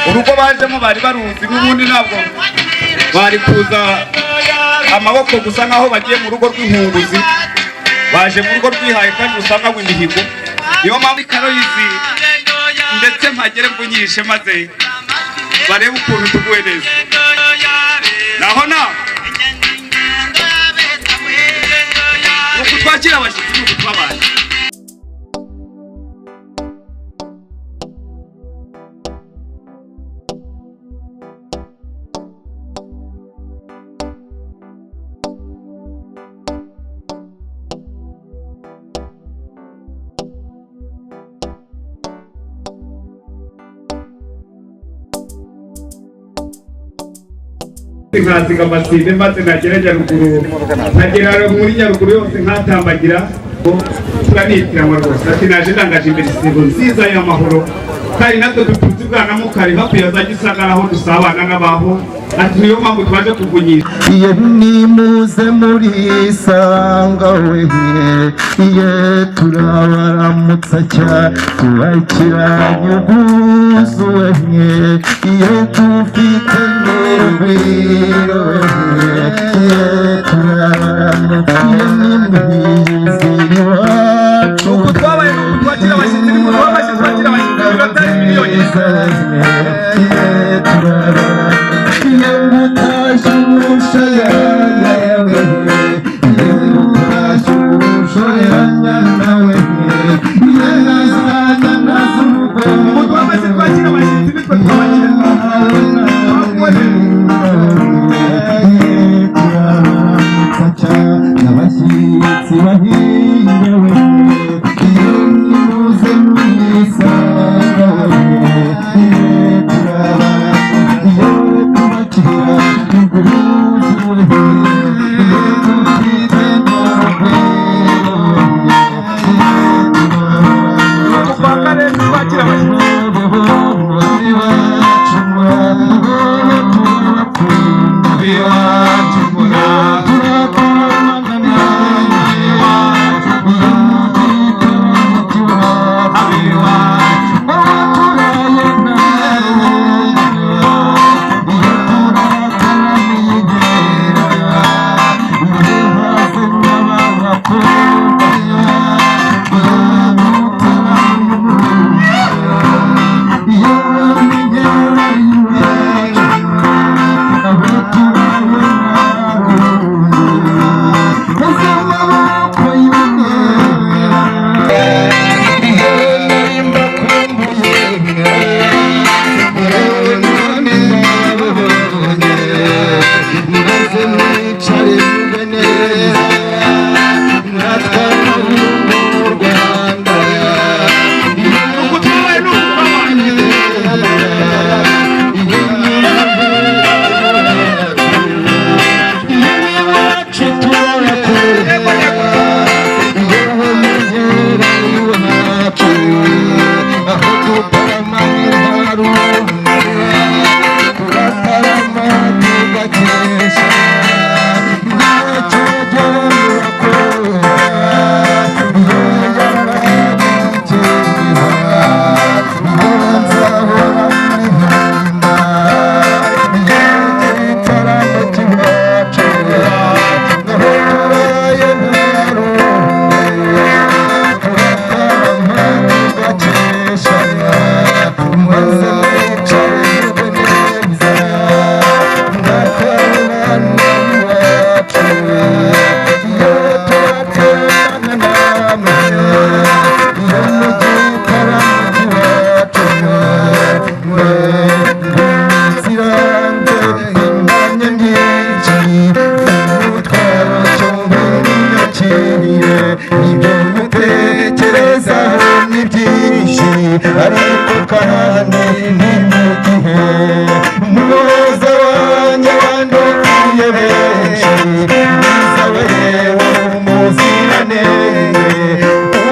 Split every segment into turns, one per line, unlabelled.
Urugo bajemo bari baruzi, n'ubundi ntabwo bari kuza amaboko gusa nk'aho bagiye mu rugo rw'inkunguzi. Baje mu rugo rwihaye kandi rusanganywe imihigo. Niyo mpamvu Karoyizi ndetse mpagere mvunyishe maze barebe ukuntu tuguwe neza. Naho na Twakira abashyitsi nuko twabaye. Nkasiga amasinde maze nagera Nyaruguru, nkagera muri Nyaruguru yose nkatambagira, turanitiranwa rwose. Ati naje ndangaje imbere isibo nziza y'amahoro, kandi natwe dutunze ubwana mukari hafi ya za Gisagara aho dusabana n'abaho. Ati niyo mpamvu twaje kugunyisha.
Iye nimuze murisanga we, iye turabaramutsa cyane, tubakiranye ubwuzu we, iye dufite n'urugwiro we, iye turabaramutsa, iye nimwizi iwacu.
Uku twabaye nuku twakira abashyitsi, ni muduhe amashyi twakira abashyitsi iminota 2 yonyine.
Iye turabaramutsa, iye ngutashye umushayaya we, iye ngutashye umushayaya nawe, iye nazajya nazuba.
Muduhe amashyi twakira abashyitsi, nitwe twabakira.
Abashyitsi bahiriwe, iyo nimuze mwisanga we, iyo turabara, iyo tubakira ubwuzu we, iyo dufite n'urugwiro, iyo turabara.
Uku kwa kane twakira abashyitsi. Uku twabaye nuku twabaye. Yego yego.
Ibyo mutekerezaho ni byinshi, ariko kandi ni mu gihe muza wanjye wandukiye benshi, mwiza wewe umuziranenge,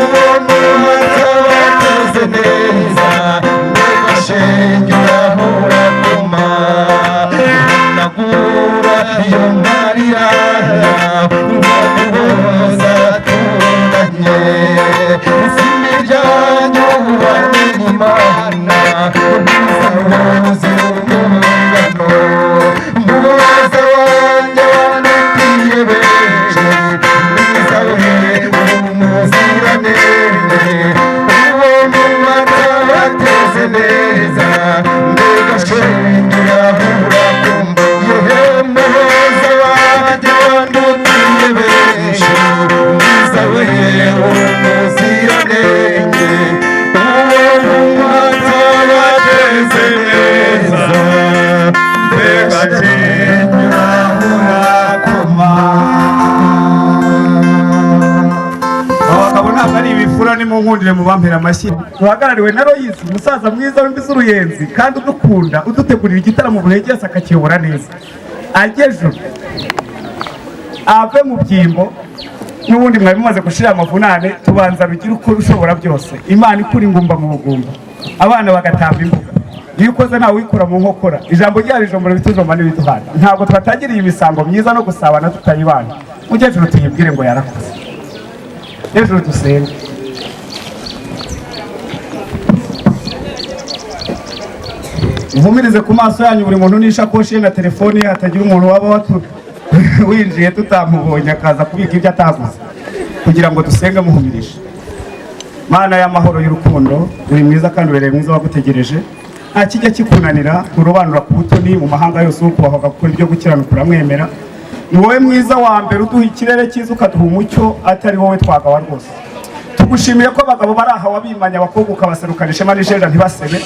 uwo muhanzi abateze neza, mbega shenge urahora kuma nagura iyo marira ngaguhoza tundanye, si imiryango ubane n'Imana, ubwiza buzira.
Nimunkundire mu bampera amashyi. Duhagarariwe na Royisi, umusaza mwiza w'imvi z'uruyenzi kandi udukunda, udutegurira igitaramo buri wese akakiyobora neza. Agejuru ave mu byimbo n'ubundi mwari mumaze gushira amavunane. Tubanza rugira uko ushobora byose, Imana ikura ingumba mu bugumba, abana bagatamba imbuga. Iyo ukoze ntawe wikura mu nkokora. Ijambo ryayo ijambo bitujomba n'ibiduhana. Ntabwo twatangiriye imisango myiza no gusabana tutayibana. Mukecuru, tuyibwire ngo yarakoze. Hejuru dusenge. Muhumirize ku maso yanyu, buri muntu n'ishakoshi ye na telefoni ye, hatagira umuntu waba winjiye tutamubonye akaza kubika ibyo ataguze, kugira ngo dusenge muhumirije. Mana y'amahoro y'urukundo, uri mwiza kandi ubereye mwiza wagutegereje. Nta kijya kikunanira, nturobanura ku butoni mu mahanga yose. Ukubahwa gukora ibyo gukiranuka uramwemera. Ni wowe mwiza wa mbere uduha ikirere cyiza, ukaduha umucyo, atari wowe twagawa rwose. Tugushimiye ko abagabo bari aha wabimanya, abakobwa ukabaserukana ishema n'isheja ntibasebe.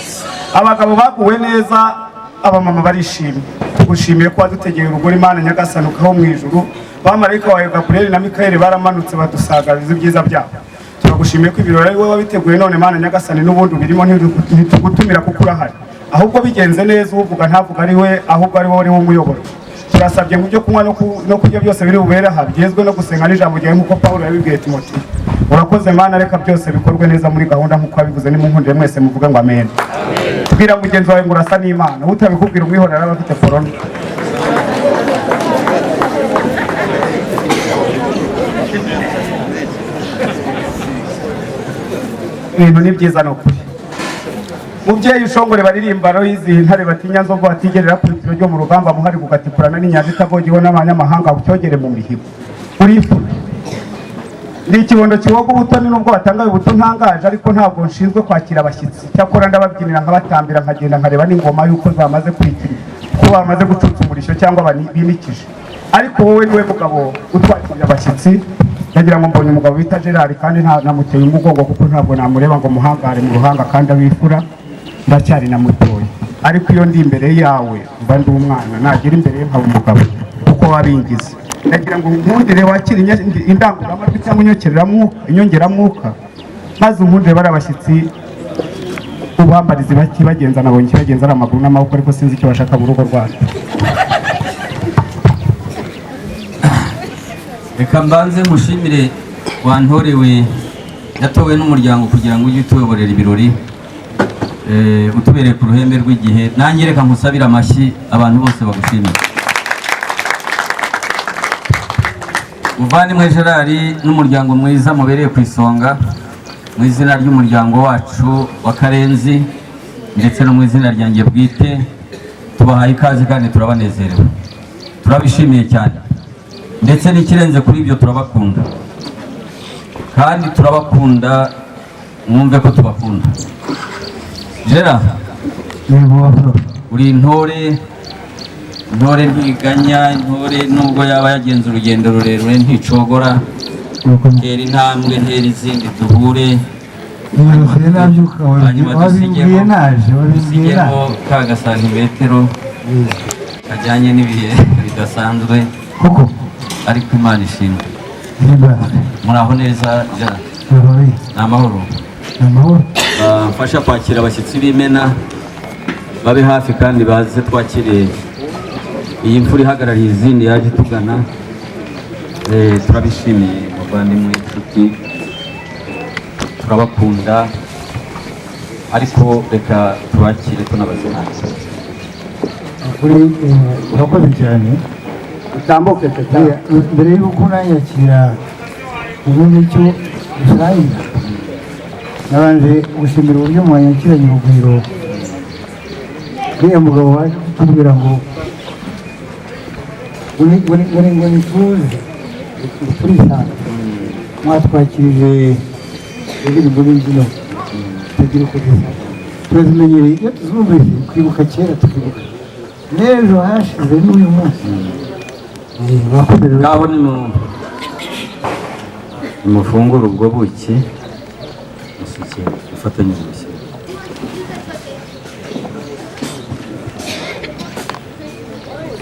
Abagabo baguwe neza, abamama barishimye. Tugushimiye ko wadutegeye urugori, Imana Nyagasani, ukaho mu ijuru. Bamarayika wawe Gaburiyeli na Mikayeli baramanutse badusagariza ibyiza byabo. Turagushimiye ko ibirori ari wowe wabiteguye. None Mana Nyagasani, n'ubundi ubirimo, ntitugutumira kuko urahari. Ahubwo bigenze neza, uvuga ntavuga ari we, ahubwo ari wowe uri we umuyoboro. Turasabye ngo ibyo kunywa no kurya byose biri bubere aha byezwe no gusenga n'ijambo ryawe, nk'uko Pawulo yabibwiye Timoteyo. Urakoze Mana, reka byose bikorwe neza muri gahunda nk'uko wabivuze. Nimunkundire mwese muvuge ngo amen. Bwira mugenzi wawe ngo urasa n'Imana. Utabikubwira umwihorera, aba afite korona. Ibintu ni byiza, ni ukuri. Mubyeyi ushongore baririmba Royizi, intare batinya, nzovu batigerera ku itiro ryo mu rugamba, muhari gugatikurana n'inyanja itagogewe n'abanyamahanga, ucyogere mu mihigo. Urifura. Ndi ikibondo kiwoga ubutoni, nubwo batangaye ubuto ntangaje, ariko ntabwo nshinzwe kwakira abashyitsi. Cyakora ndababyinira, nkabatambira, nkagenda nkareba n'ingoma yuko zamaze kwikira, ko bamaze gucutsa umurishyo cyangwa binikije. Ariko wowe niwe mugabo utwakirira abashyitsi. Ndagira ngo mbonye umugabo bita Gerard, kandi namuteye umugongo kuko ntabwo namureba ngo muhangare mu ruhanga kandi abifura. Ndacyari na mutoya, ariko iyo ndi imbere yawe mba ndi umwana, nagera imbere ye nkaba umugabo kuko wabingize. Ndagira ngo nkundire wakire indangururamajwi cyangwa inyongeramwuka, maze unkundire bari abashyitsi ubambarize bakibagenza. Nabonye ikibagenza ari amaguru n'amaboko, ariko sinzi icyo bashaka mu rugo rwacu.
Reka mbanze mushimire wantorewe, yatowe n'umuryango kugira ngo ujye utuyoborera ibirori, utubereye ku ruhembe rw'igihe. Nanjye reka nkusabire amashyi, abantu bose bagushimire. Muvandimwe Gerard n'umuryango mwiza mubereye ku isonga, mu izina ry'umuryango wacu wa Karenzi ndetse no mu izina ryanjye bwite, tubahaye ikaze kandi turabanezerewe, turabishimiye cyane. Ndetse n'ikirenze kuri ibyo, turabakunda kandi turabakunda, mwumve ko tubakunda. Gerard, uri intore. Intore ntiganya, intore nubwo yaba yagenze urugendo rurerure nticogora. Tera intambwe, ntera izindi, duhure. Hanyuma dusigemo ka gasantimetero kajyanye n'ibihe bidasanzwe, ariko Imana ishimwe. Muraho neza Gerard? Ni amahoro? Mfasha kwakira abashyitsi b'imena, babe hafi kandi baze twakire iyi mfura ihagarariye izindi yaje tugana. Turabishimiye muvandimwe, inshuti, turabakunda, ariko reka tubakire tunabazimana.
Urakoze cyane.
Utambuke.
Mbere y'uko unanyakira ubundi icyo dusangira, nabanje gushimira uburyo mwanyakiranye urugwiro. Uriya mugabo waje kutubwira ngo ngo nituze turisanga, mwatwakirije indirimbo n'imbyino tugira uko dusa, turazimenyereye. Iyo tuzumvise twibuka kera, tukibuka n'ejo hashize n'uyu munsi. Mwakoze rero.
Ngaho nimufungure ubwo buki, musuke dufatanyije gushyira.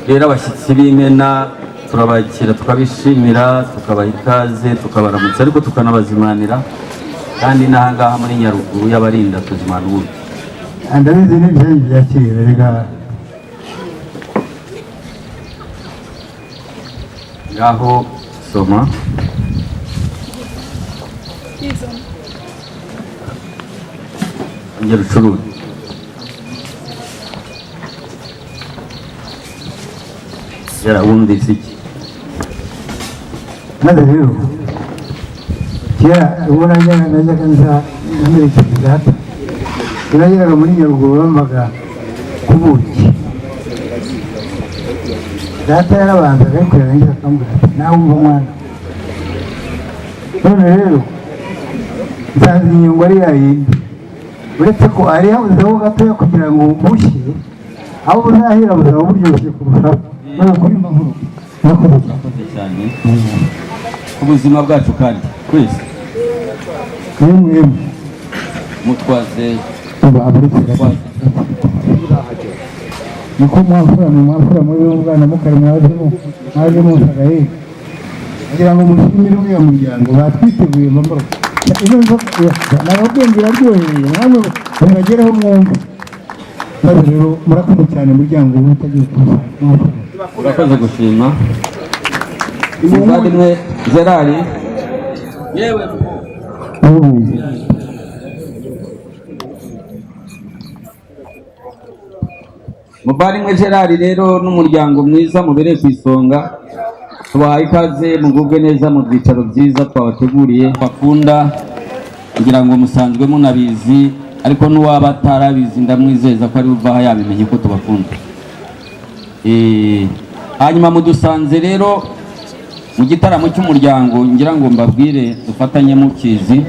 Rero abashyitsi b'imena turabakira, tukabishimira, tukabaha ikaze, tukabaramutsa, ariko tukanabazimanira. Kandi n'ahangaha muri Nyaruguru y'abarinda tuzimana ubuki.
Ndabizi, ni ibyanyu bya kera reka.
Ngaho soma. Ongera ucuruze. Gera, wumvise iki?
Maze rero kera ubwo najyaga nza mperekeje data, nageraga muri Nyaruguru bamvaga ku buki. Data yarabanzaga, ariko yarangiza akambwira ati: "Nawe umva mwana." None rero nsanze inyungu ari yayindi, uretse ko hari habuzeho gatoya kugira ngo bushye, aho buzahera buzaba buryoshye kurushaho. None kuri nkuru, murakoze cyane.
Urakoze cyane ku buzima bwacu kandi twese.
Yemwe yemwe.
Mutwaze.
Ubu aburetse gato.
Mutwaze.
Niko mwamfura mwe, mwamfura muri bwana mukari, mwaje munsagaye kugira ngo mushimire uriya muryango batwiteguye. Mbambaro ino nzoka nababwiye ngo iraryoheye, namwe mubagereho mwumve. Maze rero murakoze cyane, muryango utagiye kuza, mwamfura.
Urakoze gushima, muvandimwe Gerard, yewe.
Ubu.
Muvandimwe Gerard rero n'umuryango mwiza mubereye ku isonga, tubahaye ikaze, mugubwe neza mu byicaro byiza twabateguriye. Bakunda kugira ngo musanzwe munabizi, ariko n'uwaba atarabizi ndamwizeza ko ari buvaha yabimenye ko tubakunda. Hanyuma mudusanze rero mu gitaramo cy'umuryango, ngira ngo mbabwire dufatanye mukizi.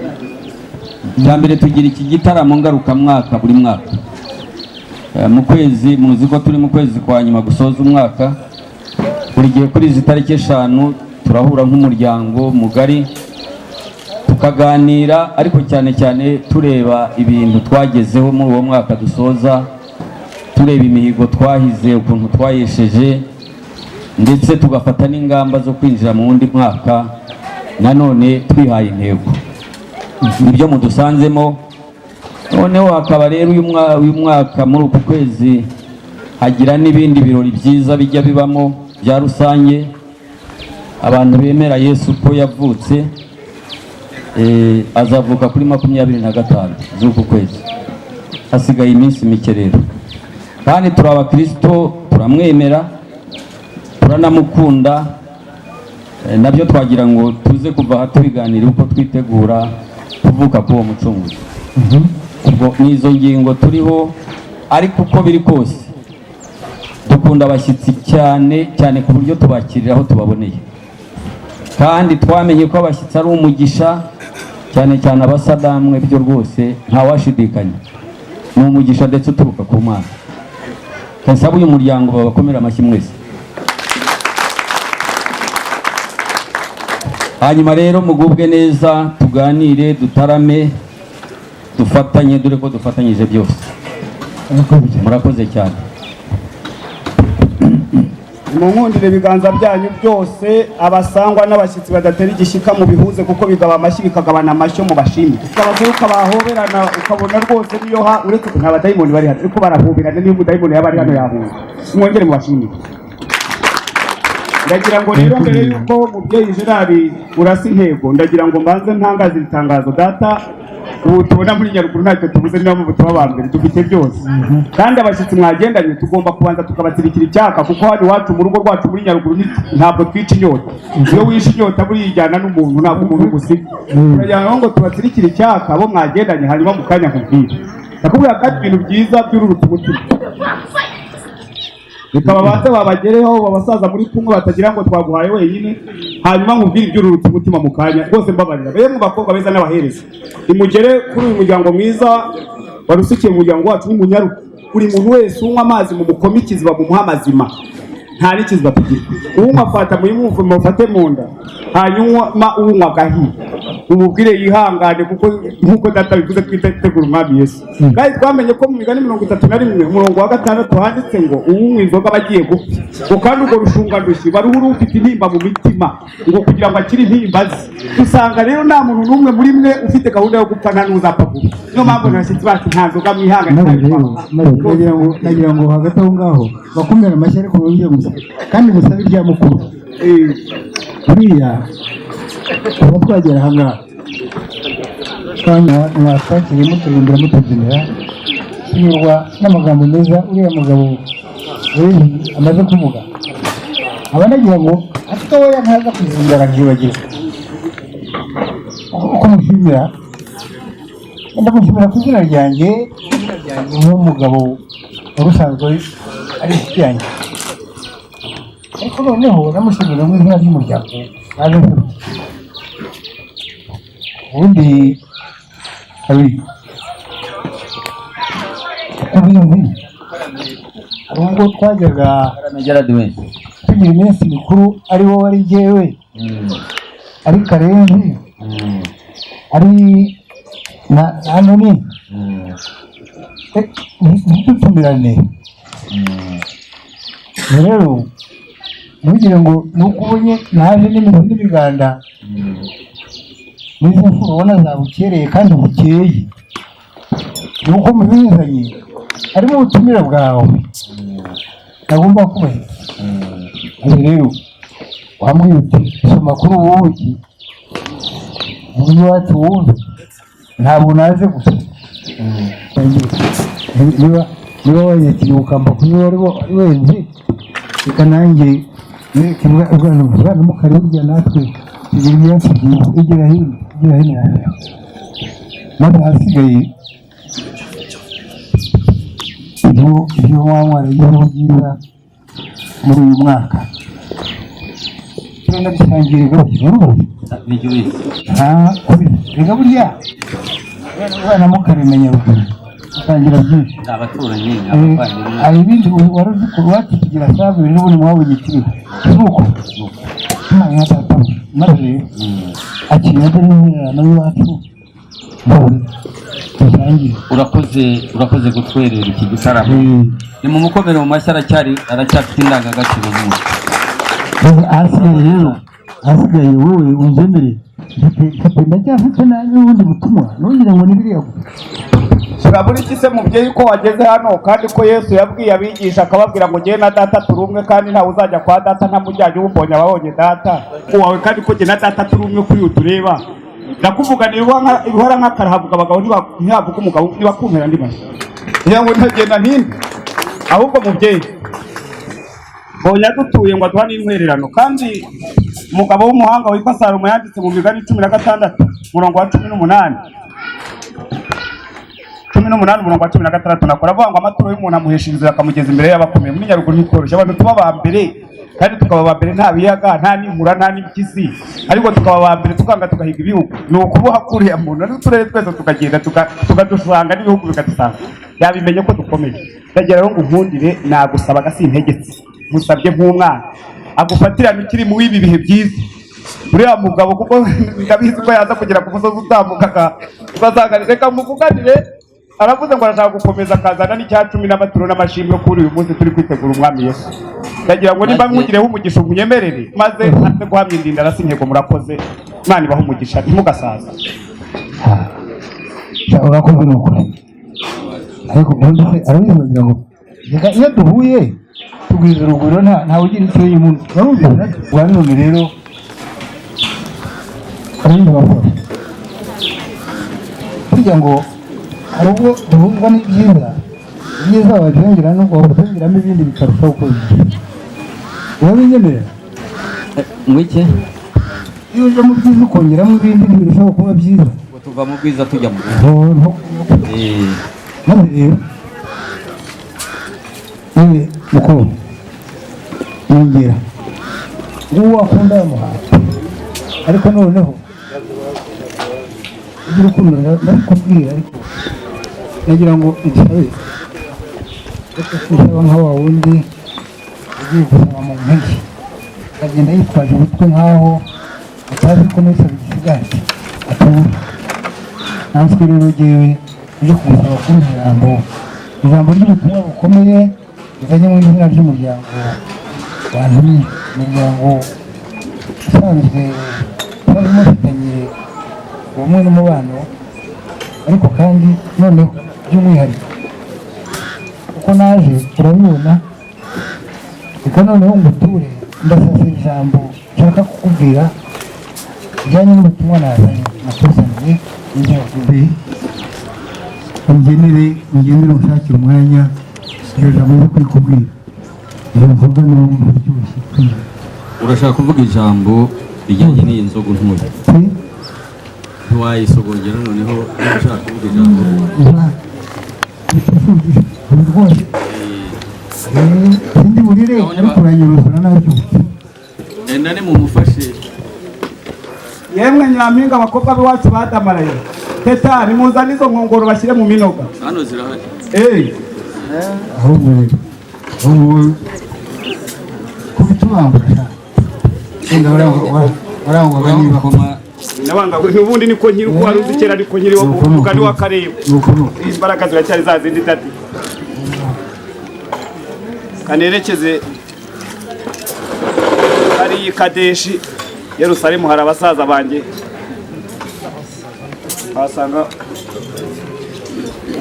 Bwa mbere tugira iki gitaramo ngarukamwaka buri mwaka. Mu kwezi, muzi ko turi mu kwezi kwa nyuma gusoza umwaka, buri gihe kuri izi tariki 5 turahura nk'umuryango mugari tukaganira, ariko cyane cyane tureba ibintu twagezeho muri uwo mwaka dusoza, tureba imihigo twahize ukuntu twayesheje, ndetse tugafata n'ingamba zo kwinjira mu wundi mwaka nanone twihaye intego. Nibyo mudusanzemo. Noneho hakaba rero uyu mwaka muri uku kwezi hagira n'ibindi birori byiza bijya bibamo bya rusange, abantu bemera Yesu ko yavutse. Azavuka kuri 25 z'uku kwezi, hasigaye iminsi mike rero. Kandi turi abakirisito, turamwemera, turanamukunda. Nabyo twagira ngo tuze kuva aha tubiganira uko twitegura kuvuka k'uwo mucunguzi. Ubwo ni izo ngingo turiho, ariko uko biri kose dukunda abashyitsi cyane cyane, ku buryo tubakirira aho tubaboneye. Kandi twamenye ko abashyitsi ari umugisha, cyane cyane abasadamwe, byo rwose ntawashidikanya, ni umugisha ndetse uturuka ku Mana. Nsaba uyu muryango babakomere amashyi mwese. Hanyuma rero mugubwe neza, tuganire, dutarame, dufatanye, dore ko dufatanyije byose.
Murakoze cyane.
Murakoze cyane.
Munkundire ibiganza byanyu byose, abasangwa n'abashyitsi badatera igishyika mu bihuze, kuko bigaba amashyi, bikagabana amashyo mu bashimye. Abakuru bahoberana ukabona rwose niyo ha uretse ko nta badayimoni bari hano, ariko barahoberana, niyo umudayimoni yaba ari hano yahunga. Mwongere mubashimire. Ndagira ngo rero mbere y'uko mubyeyi Gerard urasa intego, ndagira ngo mbanze ntangaze iri tangazo. Data, ubu tubona muri Nyaruguru ntacyo tubuze, niyo mpamvu tuba aba mbere, dufite byose. Kandi abashyitsi mwagendanye tugomba kubanza tukabatsirikira icyaka, kuko hano iwacu mu rugo rwacu muri Nyaruguru ntabwo twica inyota. Iyo wishe inyota buriyijyana n'umuntu, ntabwo umuntu gusiga. Turagira ngo tubatsirikire icyaka abo mwagendanye, hanyuma mu kanya nkubwire. Ndakubwira kandi ibintu byiza byururutse umutima, reka babanze babagereho abasaza muri kumwe, batagira ngo twaguhaye wenyine. Hanyuma nkubwire iby'ururutse umutima mu kanya. Rwose mbabarira bemwe bakobwa beza n'abahereza, nimugere kuri uyu muryango mwiza warusikiye mu muryango wacu w'umunyaruko. Buri muntu wese unywa amazi mu mukome ikiziba, mumuhe amazima. Nta n'ikiziba tugira. Uwunywa fanta muyimwumve, mufate mu nda, hanyuma uwunywa agahiye umubwire yihangane, kuko nk'uko data bivuze twitegura umwami Yesu. Kandi twamenye ko mu Migani 31 umurongo wa 6 handitse ngo uwunywa inzoga aba agiye gupfa, ngo kandi urwo rushungandushyi baruhura ufite intimba mu mitima, ngo kugira ngo akire intimba ze. Usanga rero nta muntu n'umwe muri mwe ufite gahunda yo gupfa, nta n'uzapfa vuba. Niyo mpamvu abashyitsi bacu nta nzoga, mwihangane.
Maze rero, maze nagira ngo hagati aho ngaho bakomere amashyi, ariko bongere gusa kandi musabe irya mukuru. Buriya kuba twagera aha ngaha kandi mwatwakiriye, muturirimbira, mutubyinira, tunyurwa n'amagambo meza uriya mugabo wezi amaze kuvuga, aba nagira ngo hatoya ntaza kuzindara nkibagirwa uko mushimira. Ndamushimira ku izina ryanjye, izina ryanjye nk'umugabo wari usanzwe ari inshuti yanjye, ariko noneho namushimira mu izina ry'umuryango naje mfite. Ubundi kabiri ubizi, hari ubwo twajyaga
Gerard we.
tugira iminsi mikuru, ari wowe, ari jyewe, ari Karenzi, ari na Noni, ntitutumirane. Rero ntugire ngo ni uko ubonye naje n'imizi n'imiganda n'izi mfura ubona zabukereye kandi bukeye, ni uko mubizanye harimo ubutumire bwawe nagomba kubahiriza. Maze rero wambwiye uti soma kuri ubu buki iwacu wumve, ntabwo naje gusa. Niba wanyakiriye ukamba kuba wari wenze, reka nanjye nereke ubwana mukari. Burya natwe tugira ibyacu byiza. Igera hino, igera hino. Maze ahasigaye ibyo muba mwaragezeho byiza muri uyu mwaka tugenda dusangira. Urumva?
Nijya ubizi.
Nta reka, burya ubwana mukarimenya ruguru utangira byinshi.
Ni abaturanyi, ni abavandimwe.
Hari ibindi wari uzi ko iwacu tugira savure, n'ubundi mwabonye kiriho, si uko? Imana nka data. Maze akira dore n'intererano y'iwacu, maze dusangire.
Urakoze, urakoze gutwerera iki gitaramo. Ni mu mukomere mu mashyi, aracyafite indangagaciro z'umuco.
Maze ahasigaye rero, ahasigaye wowe ungemere, mfite ndacyafite n'ubundi butumwa, ntugire ngo ni biriya gusa.
Urabura iki se mubyeyi ko wageze hano, kandi ko Yesu yabwiye abigisha akababwira ngo njyewe na data turi umwe, kandi ntawe uzajya kwa data ntamujyanye, umubonye ababonye data uwawe, kandi ko jye na data turi umwe kuri uyu tureba? Ndakuvuga ibihora nk'akarahavuga abagabo, ntibavuga umugabo ntibakumpera andi mashyi ngira ngo ntagenda ntinde. Ahubwo mubyeyi, mbonye adutuye ngo aduha n'intwererano, kandi umugabo w'umuhanga witwa Salomo yanditse mu Migani 16 umurongo wa 18, 18 umurongo wa 16, nakora avuga ngo amaturo y'umuntu amuhesha inzira akamugeza imbere y'abakomeye. Muri Nyaruguru ntitworoshye, abantu tuba aba mbere, kandi tukaba aba mbere nta biyaga, nta n'inkura, nta n'impyisi, ariko tukaba aba mbere tukanga tugahiga ibihugu. Ni ukuboha kuriya muntu n'uturere twese tukagenda tukadusanga n'ibihugu bikadusanga, yabimenye ko dukomeye. Ndagira rero ngo unkundire, nagusabaga sintegetse, nkusabye nk'umwana agufatirane ukiri mu ibi bihe byiza uriya mugabo, kuko ndabizi ko yaza kugera ku musozi utambuka ugasanga reka muvuganire. Aravuze ngo arashaka gukomeza akazana n'icya cumi n'amaturo n'amashimwe kuri uyu munsi turi kwitegura umwami Yesu. Ndagira ngo niba mwugireho umugisha umunyemerere, maze aze guhamya indinda arasa intego. Murakoze, Imana ibahe umugisha, ntimugasaza.
Sha, urakoze ni ukuri, ariko ubundi se arabizi bagira ngo reka iyo duhuye tugwiza urugwiro, ntawe ugira icyo yimuna. Urumva bwa none rero arabizi bakora burya ngo hari ubwo duhuzwa n'ibyiza, ibyiza wabyongera n'ubwo wabyongeramo ibindi bikarushaho kuba byiza. Urabinyemerera?
Ngwiki?
Iyo uje mu byiza ukongeramo ibindi ntibirushaho kuba byiza?
Ngo tuva mu bwiza tujya mu bundi.
Maze rero yewe mukuru, yongera uwo akunda yamuhaye, ariko noneho iby'urukundo ndabikubwira, ariko nagira ngo nsabe, reka sinsaba nka wa wundi. agiye gusaba mu mpeshyi, akagenda yitwaje umutwe nk'aho atazi ko n'usaba igisigati atura. Natwe rero jyewe uje kumusaba kuri ijambo, ijambo ry'ubutumwa bukomeye rizanye mu izina ry'umuryango wantumye, umuryango usanzwe twari mufitanye ubumwe n'umubano, ariko kandi noneho by'umwihariko kuko naje urabibona. Reka noneho nguture, ndasasira ijambo nshaka kukubwira bijyanye n'ubutumwa nazanye, nakuzaniye n'inzego.
Ungenere, ungenere, unshakire umwanya, iryo jambo ryo kurikubwira, iyo nzoga niwo uryoshye.
Urashaka kuvuga ijambo rijyanye n'iyi nzoga ntuye, ntiwayisogongera? Noneho niba ushaka kuvuga ijambo.
Rwose sindi burire, ariko uranyorosora nabyutse.
Enda nimumufashe.
Yemwe nyampinga, abakobwa b'iwacu badamaraye, teta, nimuzane izo nkongoro bashyire mu minoga.
Hano zirahari.
Eh.
Ahubwo rero ubu kubitubangura wenda warangwaga niba
Koma.
Nabanga n'ubundi niko nkiri uko wari uzi kera, ariko nkiri umugani wa Kareba.
Nuko nuko.
Imbaraga ziracyari za zindi dati. Kanerekeze hariya i Kadeshi, Yerusalemu, hari abasaza banjye, basanga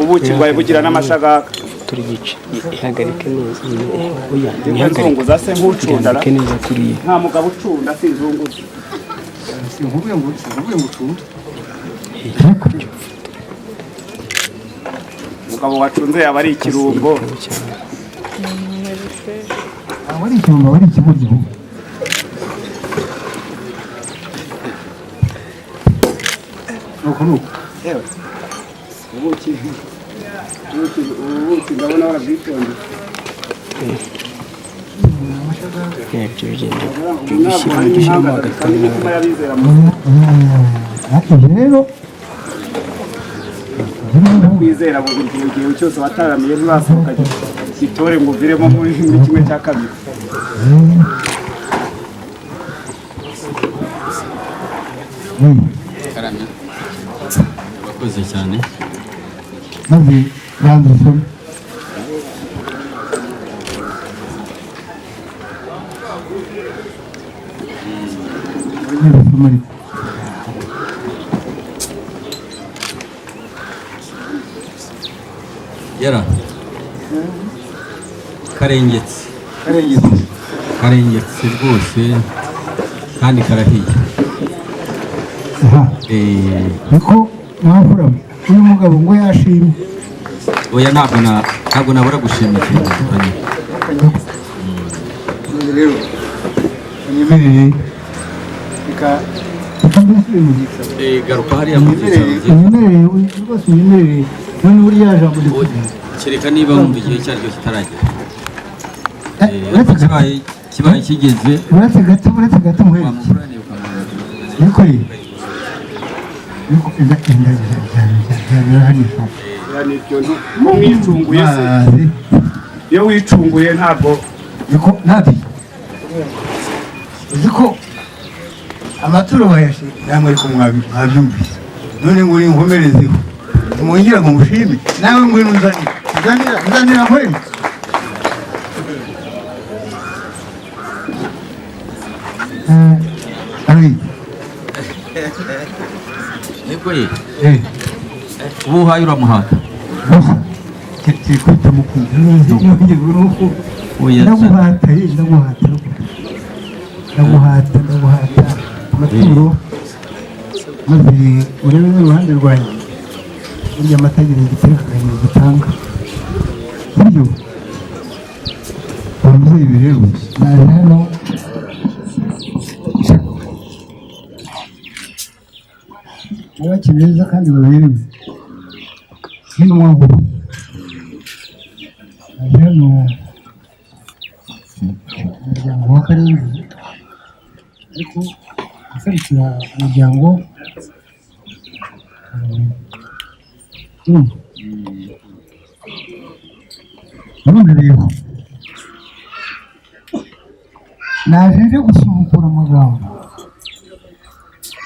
ubuki bwawe bugira n'amashagaka.
Turi gice, ihagarike neza. Oya.
Ndimo nzunguza se nk'ucundara?
Ihagarike neza kuriya.
Nta mugabo ucunda, si inzunguza.
Sinkubwiye ngo ucunde.
Umugabo wacunze yaba ari ikirungo.
Cyane.
Ntabwo ari ikirungo, aba ari ikigoryi.
Nuko nuko.
Yewe, ubuki, ubuki, ubuki, ndabona warabwitondeye.
Ibyo bigenda
Ubu ntabwo hari
ushyiramo
impanga
hagati.
zikanga imitima y'abizera mu
Ibyo rero
kwizera buri gihe, igihe cyose wataramiye nturasohoka gitore ngo uviremo muri kimwe cya kabiri.
Karame, urakoze cyane.
Maze banza usome. Wongere usome ariko.
Yara karengetse.
Karengetse.
Karengetse rwose kandi karahiye.
Aha.
Eh,
Niko mwamfura mwe, uyu mugabo ngo yashimye.
Oya, ntabwo nabura gushima ikintu uzanye.
None rero unyemerere, reka
Reka mbisubire mu byicaro.
Eh, garuka hariya mu byicaro bye.
Unyemerere rwose, unyemerere none buriya jambo ndikubwira.
Kereka niba wumva igihe cyaryo kitaragera.
Uretse
Ariko
gato.
kibaye kigeze.
Uretse gato, uretse gato muhereke.
Wamugurane ukamuha.
Niko ye, niko inda inda birahari.
Oya, ni ibyo ko mwicunguye se?
Mazi.
Iyo wicunguye ntabwo
Niko nabi, uzi ko amaturo bayashimye?
Namwe ariko mwabyumvise, none ngo ninkomerezeho, nimwongera ngo mushime, nawe ngwino unzanire, nzanira, nzanira nkwereke. Ari
Niko ye.
Eh.
Ubu uhaye uramuhata.
Gusa
kiri kwita mukunda.
Oya.
Ndaguhata ye, ndaguhata, ndaguhata, ndaguhata amaturo, maze urebe n'uruhande rwanjye. Burya amata agira igiteka, akagira gitanga, sibyo?
Ababyeyi rero
Naje hano bubatse beza kandi baberewe nk'intumwa nkuru. Naje hano umuryango w'akarere, ariko aserukira umuryango, urumva? None rero Naje nje gusubukura amagambo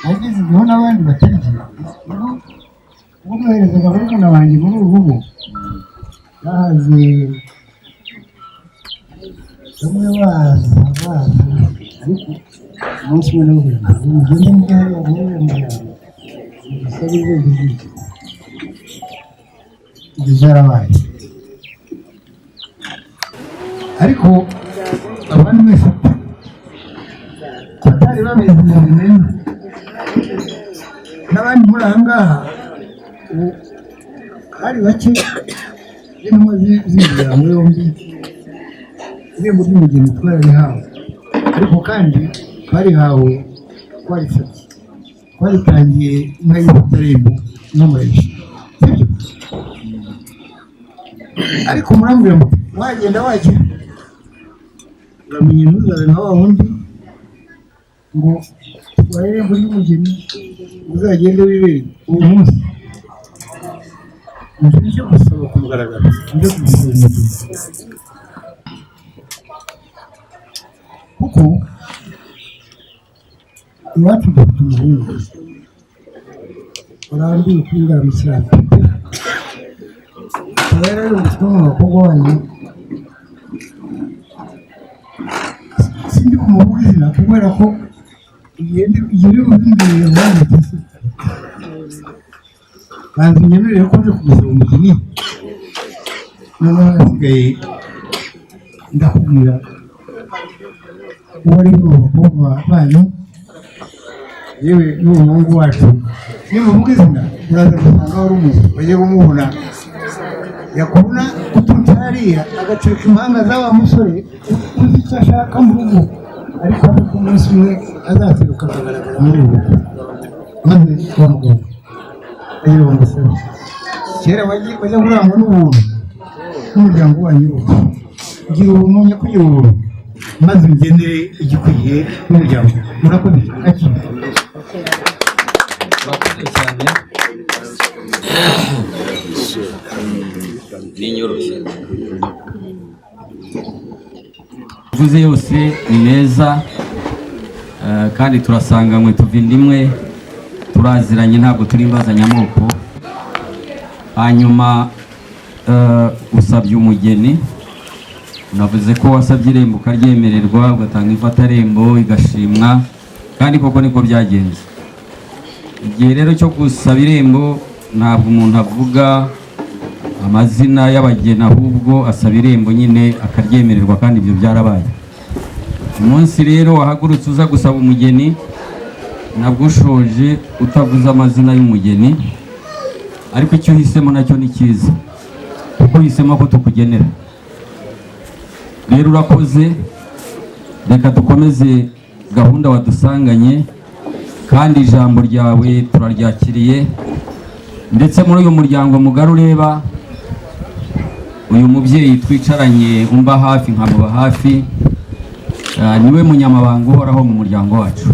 nagize igihe n'abandi batarya. Ubwo noherezaga barumuna banjye muri uru rugo, bahaze bamwe baza baza, ariko umunsi umwe nababwira ngo mugende mujye hariya muri uriya muryango musabe urwego rw'iki. Ibyo byarabaye, ariko abandi mwese batari babizi mubimenye, n'abandi muri aha ngaha ubu hari bake b'intumwa z'imiryango yombi. Irembo ry'umugeni twararihawe, ariko kandi twarihawe twarisabye, twaritangiye inka y'Ifatarembo n'umurenge, sibyo? Ariko murambwira ngo wagenda wajya uramenye ntuzabe nka wa wundi ngo utware irembo ry'umugeni uzagende wibere. Uwo munsi nje gusaba ku mugaragaro, nje kugusaba umugeni, kuko iwacu dufite umuhungu warambiwe kuri Ngaramikirano, akaba yari ari umutwe mu bakobwa wanyu. Sindi kumuvuga izina kubera ko igihe uri bubimbwire wanditse se, banza unyemerere ko nje kumusaba umugeni, noneho hasigaye ndakubwira uwo ari mu bakobwa banyu, yewe n'uwo muhungu wacu. Nimuvuga izina uraza gusanga wari umuzi, bagiye kumubona yakubona uturutse hariya agacurika impanga za wa musore uzi icyo ashaka mu rugo, ariko ariko umunsi umwe azaseruka akagaragara muri uru rugo. Maze wa mugabo agira ngo ngusabe, kera wajya urangwa n'ubuntu n'umuryango wanyu wose, gira ubuntu nyakugira ubuntu, maze ungenere igikwiye n'umuryango. Murakoze, akira.
Urakoze cyane, ninyoroshye uvuze yose ni meza, kandi turasanganywe, tuva inda imwe, turaziranye, ntabwo turi imbazanyamoko. Hanyuma usabye umugeni, unavuze ko wasabye irembo ukaryemererwa, ugatanga imfatarembo igashimwa, kandi koko niko byagenze. Igihe rero cyo gusaba irembo ntabwo umuntu avuga amazina y'abageni, ahubwo asaba irembo nyine akaryemererwa, kandi ibyo byarabaye. Umunsi rero wahagurutse uza gusaba umugeni, nabwo ushoje utavuze amazina y'umugeni, ariko icyo uhisemo nacyo ni cyiza, kuko uhisemo ko tukugenera. Rero urakoze, reka dukomeze gahunda wadusanganye, kandi ijambo ryawe turaryakiriye. Ndetse muri uyu muryango mugari ureba uyu mubyeyi twicaranye umba hafi nkamuba hafi, niwe munyamabanga uhoraho mu muryango wacu.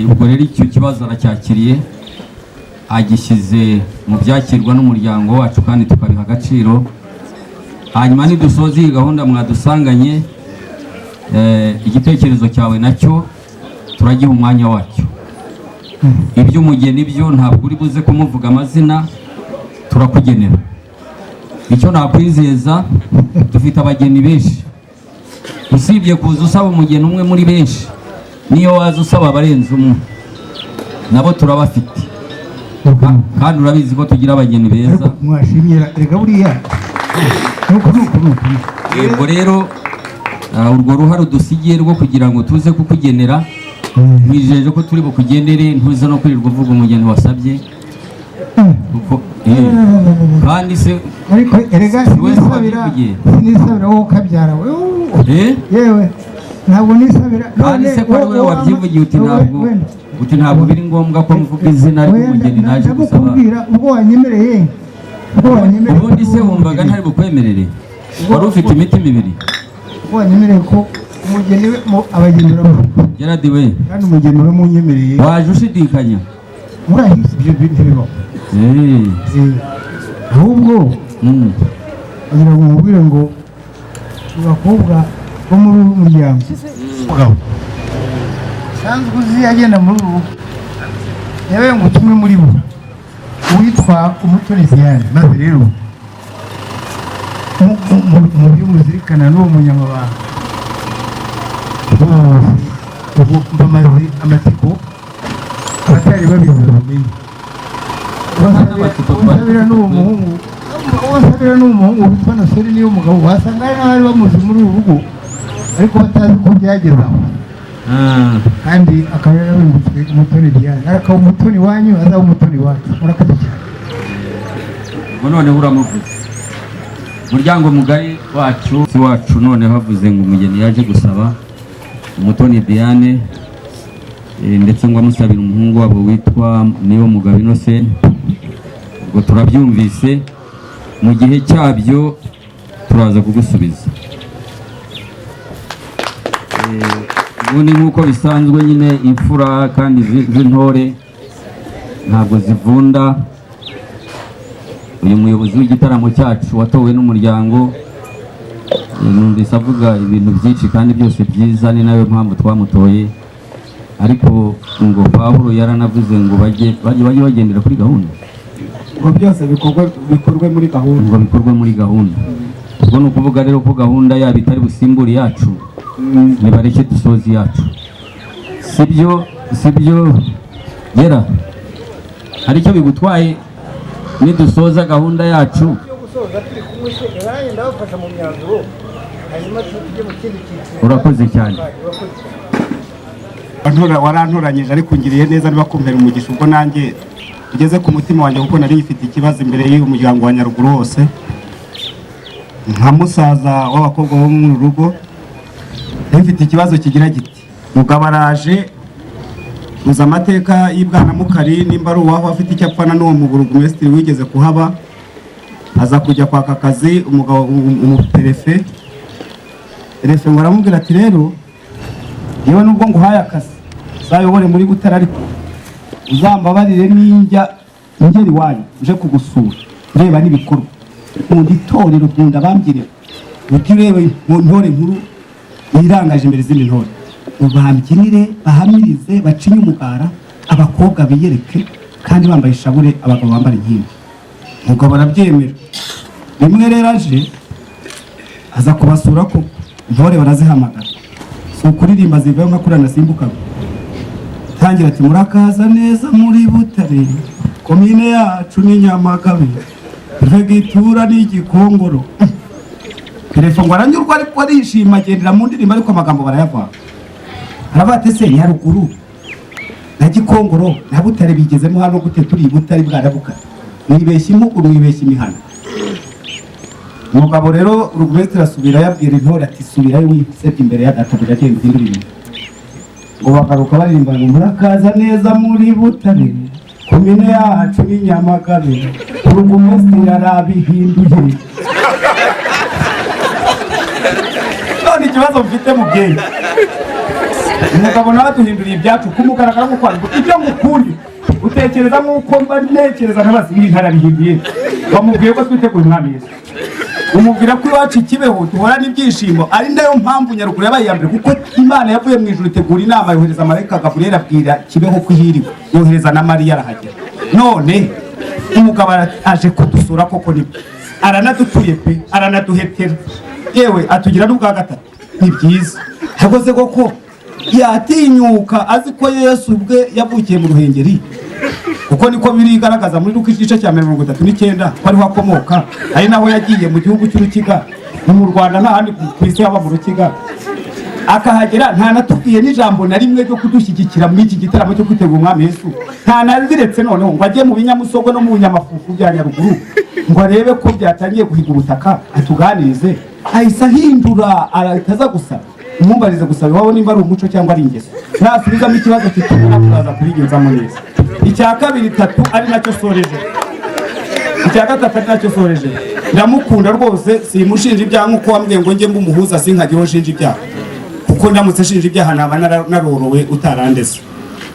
Ubwo rero icyo kibazo aracyakiriye, agishyize mu byakirwa n'umuryango wacu, kandi tukabiha agaciro. Hanyuma nidusoza iyi gahunda mwadusanganye, igitekerezo cyawe nacyo turagiha umwanya wacyo. Iby'umugeni byo ntabwo uri buze kumuvuga amazina, turakugenera. Icyo nakwizeza, dufite abageni benshi, usibye kuza usaba umugeni umwe muri benshi, niyo waza usaba abarenze umwe nabo turabafite, kandi urabizi ko tugira abageni beza.
Ariko mwashimye, reka buriya nuko nuko nuko.
Yego rero, urwo ruhare udusigiye rwo kugira ngo tuze kukugenera, mwijeje ko turi bukugenere, ntuze no kwirirwa uvuga umugeni wasabye, kuko kandi se
Ariko erega
si wese
sinisabira,
wabyivugiye.
Sinisabira wowe ukabyara we. Yewe ntabwo nisabira.
Kandi se ko ari wowe wabyivugiye uti ntabwo
Wenda.
uti ntabwo biri ngombwa ko mvuga izina ry'umugeni naje gusaba.
Ndamukubwira ubwo wanyemereye, ubwo wanyemereye.
Ubundi se wumvaga ntari bukwemerere? Wari ufite imitima ibiri.
Ubwo wanyemereye ko umugeni we abageni urabafite.
Gerard we.
Kandi umugeni uramunyemereye.
Waje ushidikanya.
Murahise ibyo bintu bibaho. Ahubwo agira ngo mubwire ngo mu bakobwa bo muri uyu muryango
Mugabo usanzwe uzi agenda muri uru rugo, yabaye ngo tumwe muri bo uwitwa Umutoni Diane. Maze rero mu byo muzirikana n'uwo munyamabanga bose, ubu bamaze amatsiko, abatari babizi babimenye. Uwo nsabira n'uwo muhungu witwa Naseri, niyo mugabo wasanga hari n'abari bamuzi muri uru rugo ariko batazi ko byageze aho, kandi akaba yarabimbutswe Umutoni Diane, akaba umutoni wanyu, azaba umutoni wacu. Murakoze cyane.
Ubwo noneho uramuvuze, umuryango mugari wacu si wacu. Noneho havuze ngo umugeni yaje gusaba Umutoni Diane, ndetse ngo amusabire umuhungu wabo witwa Niyo Mugabo Innocent. Ubwo turabyumvise, mu gihe cyabyo turaza kugusubiza. Ubundi nk'uko bisanzwe nyine, imfura kandi z'intore ntabwo zivunda. Uyu muyobozi w'igitaramo cyacu watowe n'umuryango, numvise avuga ibintu byinshi kandi byose byiza, ni nayo mpamvu twamutoye. Ariko ngo Pawulo yaranavuze ngo bajye bagendera kuri gahunda.
Ngo byose bikorwe muri gahunda.
Ngo bikorwe muri gahunda. Ubwo ni ukuvuga rero ko gahunda yabo itari busimbure yacu. Nibareke dusoze iyacu, sibyo? Sibyo gera? Hari icyo bigutwaye nidusoza gahunda yacu?
Gusoza turi kumwe se, nanjye ndabafasha mu myanzuro, hanyuma tujye mu kindi cyiciro.
Urakoze cyane.
Urakoze cyane.
Warantoranyije ariko ungiriye neza, niba kumpera umugisha. Ubwo nanjye ugeze ku mutima wanjye, kuko nari ngifite ikibazo imbere y'uyu muryango wa Nyaruguru wose, nka musaza w'abakobwa bo muri uru rugo. Nari mfite ikibazo kigira giti: mugabo araje, uzi amateka y'Ibwanamukari, nimba ari uwaho afite icyo apfana n'uwo muburugumesitiri wigeze kuhaba, aza kujya kwaka akazi umugabo umuperefe. Perefe ngo aramubwira ati: "Rero yewe, nubwo nguhaye akazi uzayobore muri Butare, ariko uzambabarire ninjya ngera iwanyu uje kugusura ndeba n'ibikorwa. Nkunda itorero, nkunda abambyinira, ujye ureba intore nkuru irangaje imbere izindi ntore, babyinire, bahamirize, bacinye umugara, abakobwa biyereke kandi bambaye ishabure, abagabo bambara inkindi." Umugabo arabyemera. Rimwe rero aje, aza kubasura ko intore barazihamagara, si ukuririmba, zivayo nka kuriya nasimbukaga. Tangira ati: "Murakaza neza muri Butare, komine yacu ni Nyamagabe, perefegitura ni Gikongoro." Perefe ngo aranyurwa, ariko arishima, agendera mu ndirimbo, ariko amagambo barayavanga. Aravuga ati: "Se Nyaruguru na Gikongoro na Butare bigezemo hano gute? Turi i Butare bwarabukara, mwibeshya impugu, mwibeshya imihana." Umugabo rero burugumesitiri asubira yabwira intore ati: "Subirayo, wisebye imbere ya databuja, agenda uhindura ibintu." Ngo bagaruka baririmba ngo: "Murakaza neza muri Butare, komine yacu ni Nyamagabe, burugumesitiri arabihinduye." None ikibazo mfite, mubyeyi, umugabo nawe aduhinduriye ibyacu kumugaragara nk'uko ibyo ngukundi utekereza nk'uko mba ntekereza, ntabazi ibintu arabihinduye. Bamubwiye ko twiteguye umwami Yesu, umubwira ko iwacu i Kibeho duhorana ibyishimo, ari nayo mpamvu Nyaruguru yabaye iya mbere, kuko Imana yavuye mu ijuru itegura inama, yohereza marayika Gaburiyeli abwira Kibeho ko ihiriwe, yohereza na Mariya arahagera. None umugabo aje kudusura koko nibyo, aranadutuye pe, aranaduhetera, yewe atugira n'ubwa gatatu, ni byiza. Yakoze koko yatinyuka azi ko Yesu ubwe yavukiye mu Ruhengeri, kuko niko birigaragaza muri Luka igice cya 39 ko ariho akomoka, ari naho yagiye mu gihugu cy'Urukiga. Ni mu Rwanda, nta handi ku isi haba mu Rukiga. Akahagera ntanatubwiye n'ijambo na rimwe ryo kudushyigikira muri iki gitaramo cyo kwitegura umwami Yesu, ntanaziretse. Noneho ngo ajye mu binyamusogo no mu binyamafufu bya Nyaruguru ngo arebe ko byatangiye guhiga ubutaka, atuganirize, ahise ahindura, arahita aza gusa. Umwumbarize gusaba iwabo nimba ari umuco cyangwa ari ingeso. Nasubizamo ikibazo kitubona, turaza kubigenzamo neza. Icya kabiri tatu ari nacyo soreje, icya gatatu ari nacyo soreje: ndamukunda rwose, simushinja ibyaha nk'uko wambwiye ngo njye mbumuhuza, sinkagire uwo nshinja ibyaha, kuko ndamutse nshinja ibyaha naba narorowe utarandeze.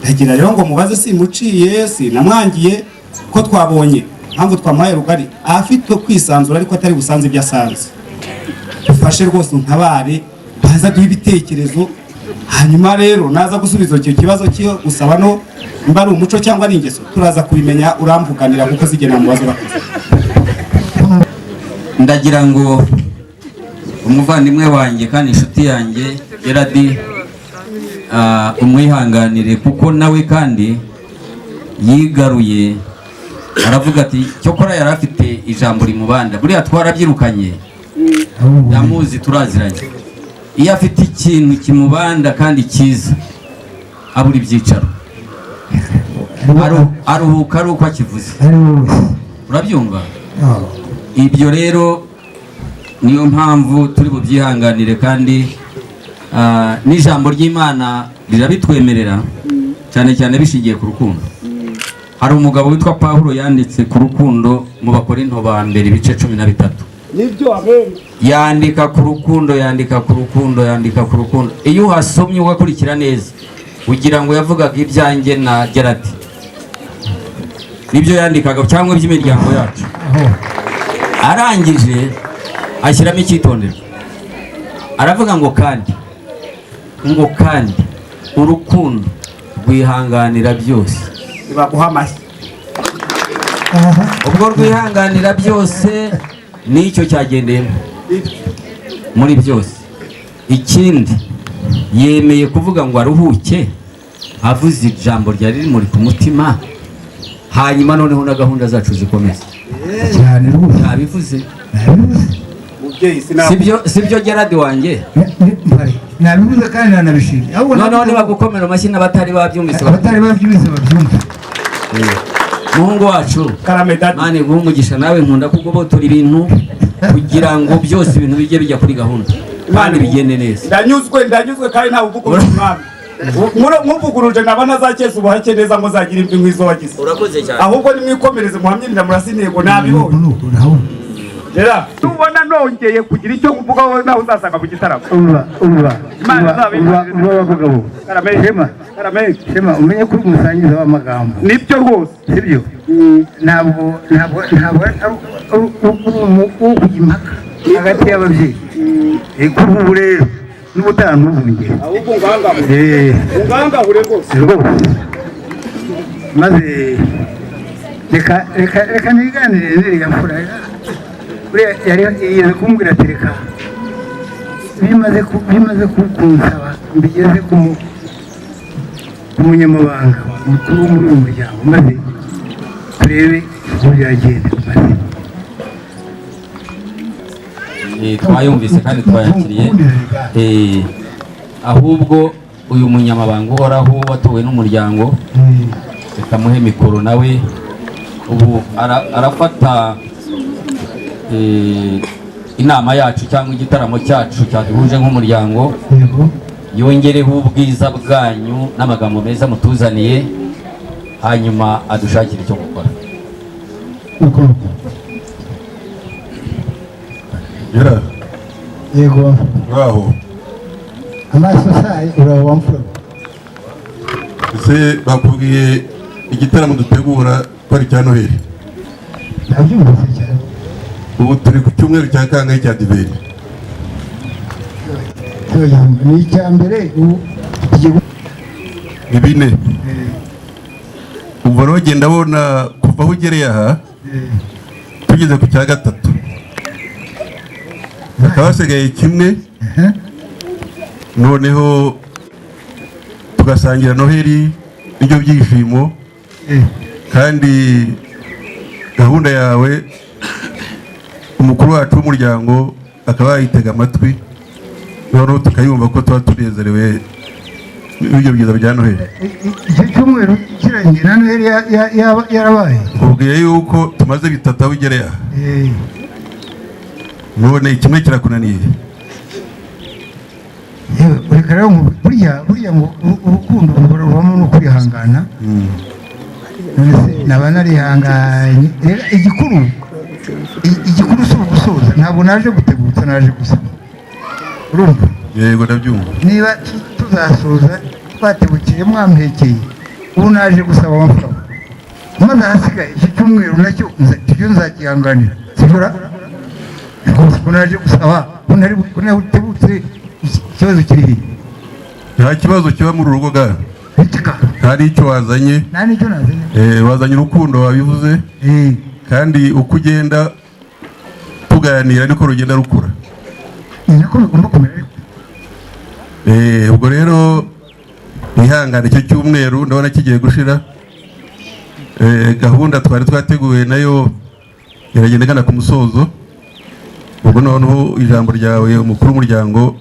Ndagira rero ngo mubaze, simuciye, sinamwangiye, ko twabonye mpamvu twamuhaye rugari, afite kwisanzura ariko atari busanze ibyo asanze. Dufashe rwose, untabare, baza duhe ibitekerezo. Hanyuma rero naza gusubiza icyo kibazo cyo gusaba, no nimba ari umuco cyangwa ari ingeso, turaza kubimenya. Uramvuganira kuko zigena mubazo. Urakoze.
Ndagira ngo umuvandimwe wanjye kandi inshuti yanjye Gerard, umwihanganire, kuko nawe kandi yigaruye aravuga ati cyokora yari afite ijambo rimubanda. Buriya twarabyirukanye, ndamuzi, turaziranye. Iyo afite ikintu kimubanda kandi cyiza, abura ibyicaro. Aruhuka ari uko akivuze.
Ari wowe.
Urabyumva? Ibyo rero niyo mpamvu turi bubyihanganire, kandi n'ijambo ry'Imana rirabitwemerera, cyane cyane bishingiye ku rukundo. Hari umugabo witwa Pawulo yanditse ku rukundo mu Bakorinto ba mbere, ibice 13.
Nibyo, amen.
Yandika ku rukundo, yandika ku rukundo, yandika ku rukundo. Iyo uhasomye ugakurikira neza, ugira ngo yavugaga ibyanjye na Gerard, nibyo yandikaga, cyangwa iby'imiryango yacu. Arangije ashyiramo icyitonderwa, aravuga ngo kandi urukundo rwihanganira byose.
Baguha amashyi.
Ubwo rwihanganira byose, nicyo cyagendeyemo muri byose. Ikindi, yemeye kuvuga ngo aruhuke, avuze ijambo ryari rimuri ku mutima, hanyuma noneho na gahunda zacu zikomeza.
Cyane rwose.
Ntabivuze?
Nabivuze.
Mubyeyi, sinabwo.
Sibyo Gerard wanjye?
Nabivuze kandi nanabishimye. Ahubwo
noneho nibagukomera amashyi n'abatari babyumvise.
Abatari babyumvise babyumve.
Muhungu wacu.
Karame, daddy.
Mani guha umugisha nawe. Nkunda kugobotora ibintu kugira ngo byose ibintu bijye bijya kuri gahunda kandi bigende neza.
Ndanyuzwe, ndanyuzwe, kandi ntawe uvuguruje umwami. Nkuvuguruje naba ntazakeza ubuhake neza ngo nzagira imvi nk'izo wagize.
Urakoze cyane.
Ahubwo nimwikomereze, muhamyirira murasa intego, nabibonye.
Nuko urabona.
Gera nubona nongeye kugira icyo kuvugaho, nawe uzasanga mu gitaramo.
Umva, umva.
Imana
Umva.
izabe.
Umva, umva abagabo.
Karame.
Shema.
Karame.
Shema, umenye ko uri umusangiza w'amagambo.
Nibyo rwose.
Sibyo? Ntabwo ari uwo kujya impaka hagati y'ababyeyi. Kuri ubu rero n'ubutaha ntuzongere.
Ahubwo ungangahure. Ungangahure rwose.
Rwose. Maze reka niganire n'iriya mfura. Buriya yari yigeze kumbwira ati reka bimaze kunsaba mbigeze ku munyamabanga mukuru wo muri uyu muryango, maze turebe uko byagenda, maze
Twayumvise kandi twayakiriye. Ahubwo uyu munyamabanga uhoraho watowe n'umuryango, reka muhe mikoro nawe. Ubu arafata inama yacu cyangwa igitaramo cyacu cyaduhuje nk'umuryango, yongereho ubwiza bwanyu n'amagambo meza mutuzaniye, hanyuma adushakire icyo gukora.
Uko.
Yera.
Yego.
Uraho?
Amaso sayi, uraho wamfura.
Ese bakubwiye igitaramo dutegura ko ari icya Noheli?
Nabyumvise cyane.
Ubu turi ku cyumweru cya kangahe cya diveri?
Ni icya mbere ubu tugiye.
Ni bine. Ubwo rero genda abona kuva aho ugereye aha, tugeze ku cya gatatu, hakaba hasigaye kimwe, noneho tugasangira Noheli n'ibyo byishimo. Kandi gahunda yawe umukuru wacu w'umuryango akaba yayitega amatwi, noneho tukayumva ko tuba tunezerewe n'ibyo byiza bya Noheli.
Icyo cyumweru kirangiye na Noheli yarabaye.
Ubwiye yuko tumaze bitatu aho ugereye aha, none kimwe kirakunaniye.
Yewe, reka rero burya ngo urukundo rubamo no kwihangana. None se naba narihanganye? Rero igikuru si ugusoza. Ntabwo naje gutegutsa, naje gusaba, urumva?
Yego, ndabyumva.
Niba tuzasoza twategukiye mwampekeye, ubu naje gusaba amafaranga, maze ahasigaye iki cyumweru nacyo cyo nzagihanganira, sibyo? Rwose ko naje gusaba, ko nari ko nategutse, ikibazo kiri hirya.
Nta kibazo kiba muri uru rugo ga.
Bitika.
Nta n'icyo wazanye.
Nta n'icyo nazanye.
Wazanye urukundo, wabivuze. Kandi uko ugenda tuganira niko rugenda rukura.
Ni nako bigomba kumera ariko.
Ubwo rero mwihangane, icyo cyumweru ndabona kigiye gushira. Gahunda twari twateguye nayo iragenda igana ku musozo. Ubwo noneho ijambo ryawe, umukuru w'umuryango,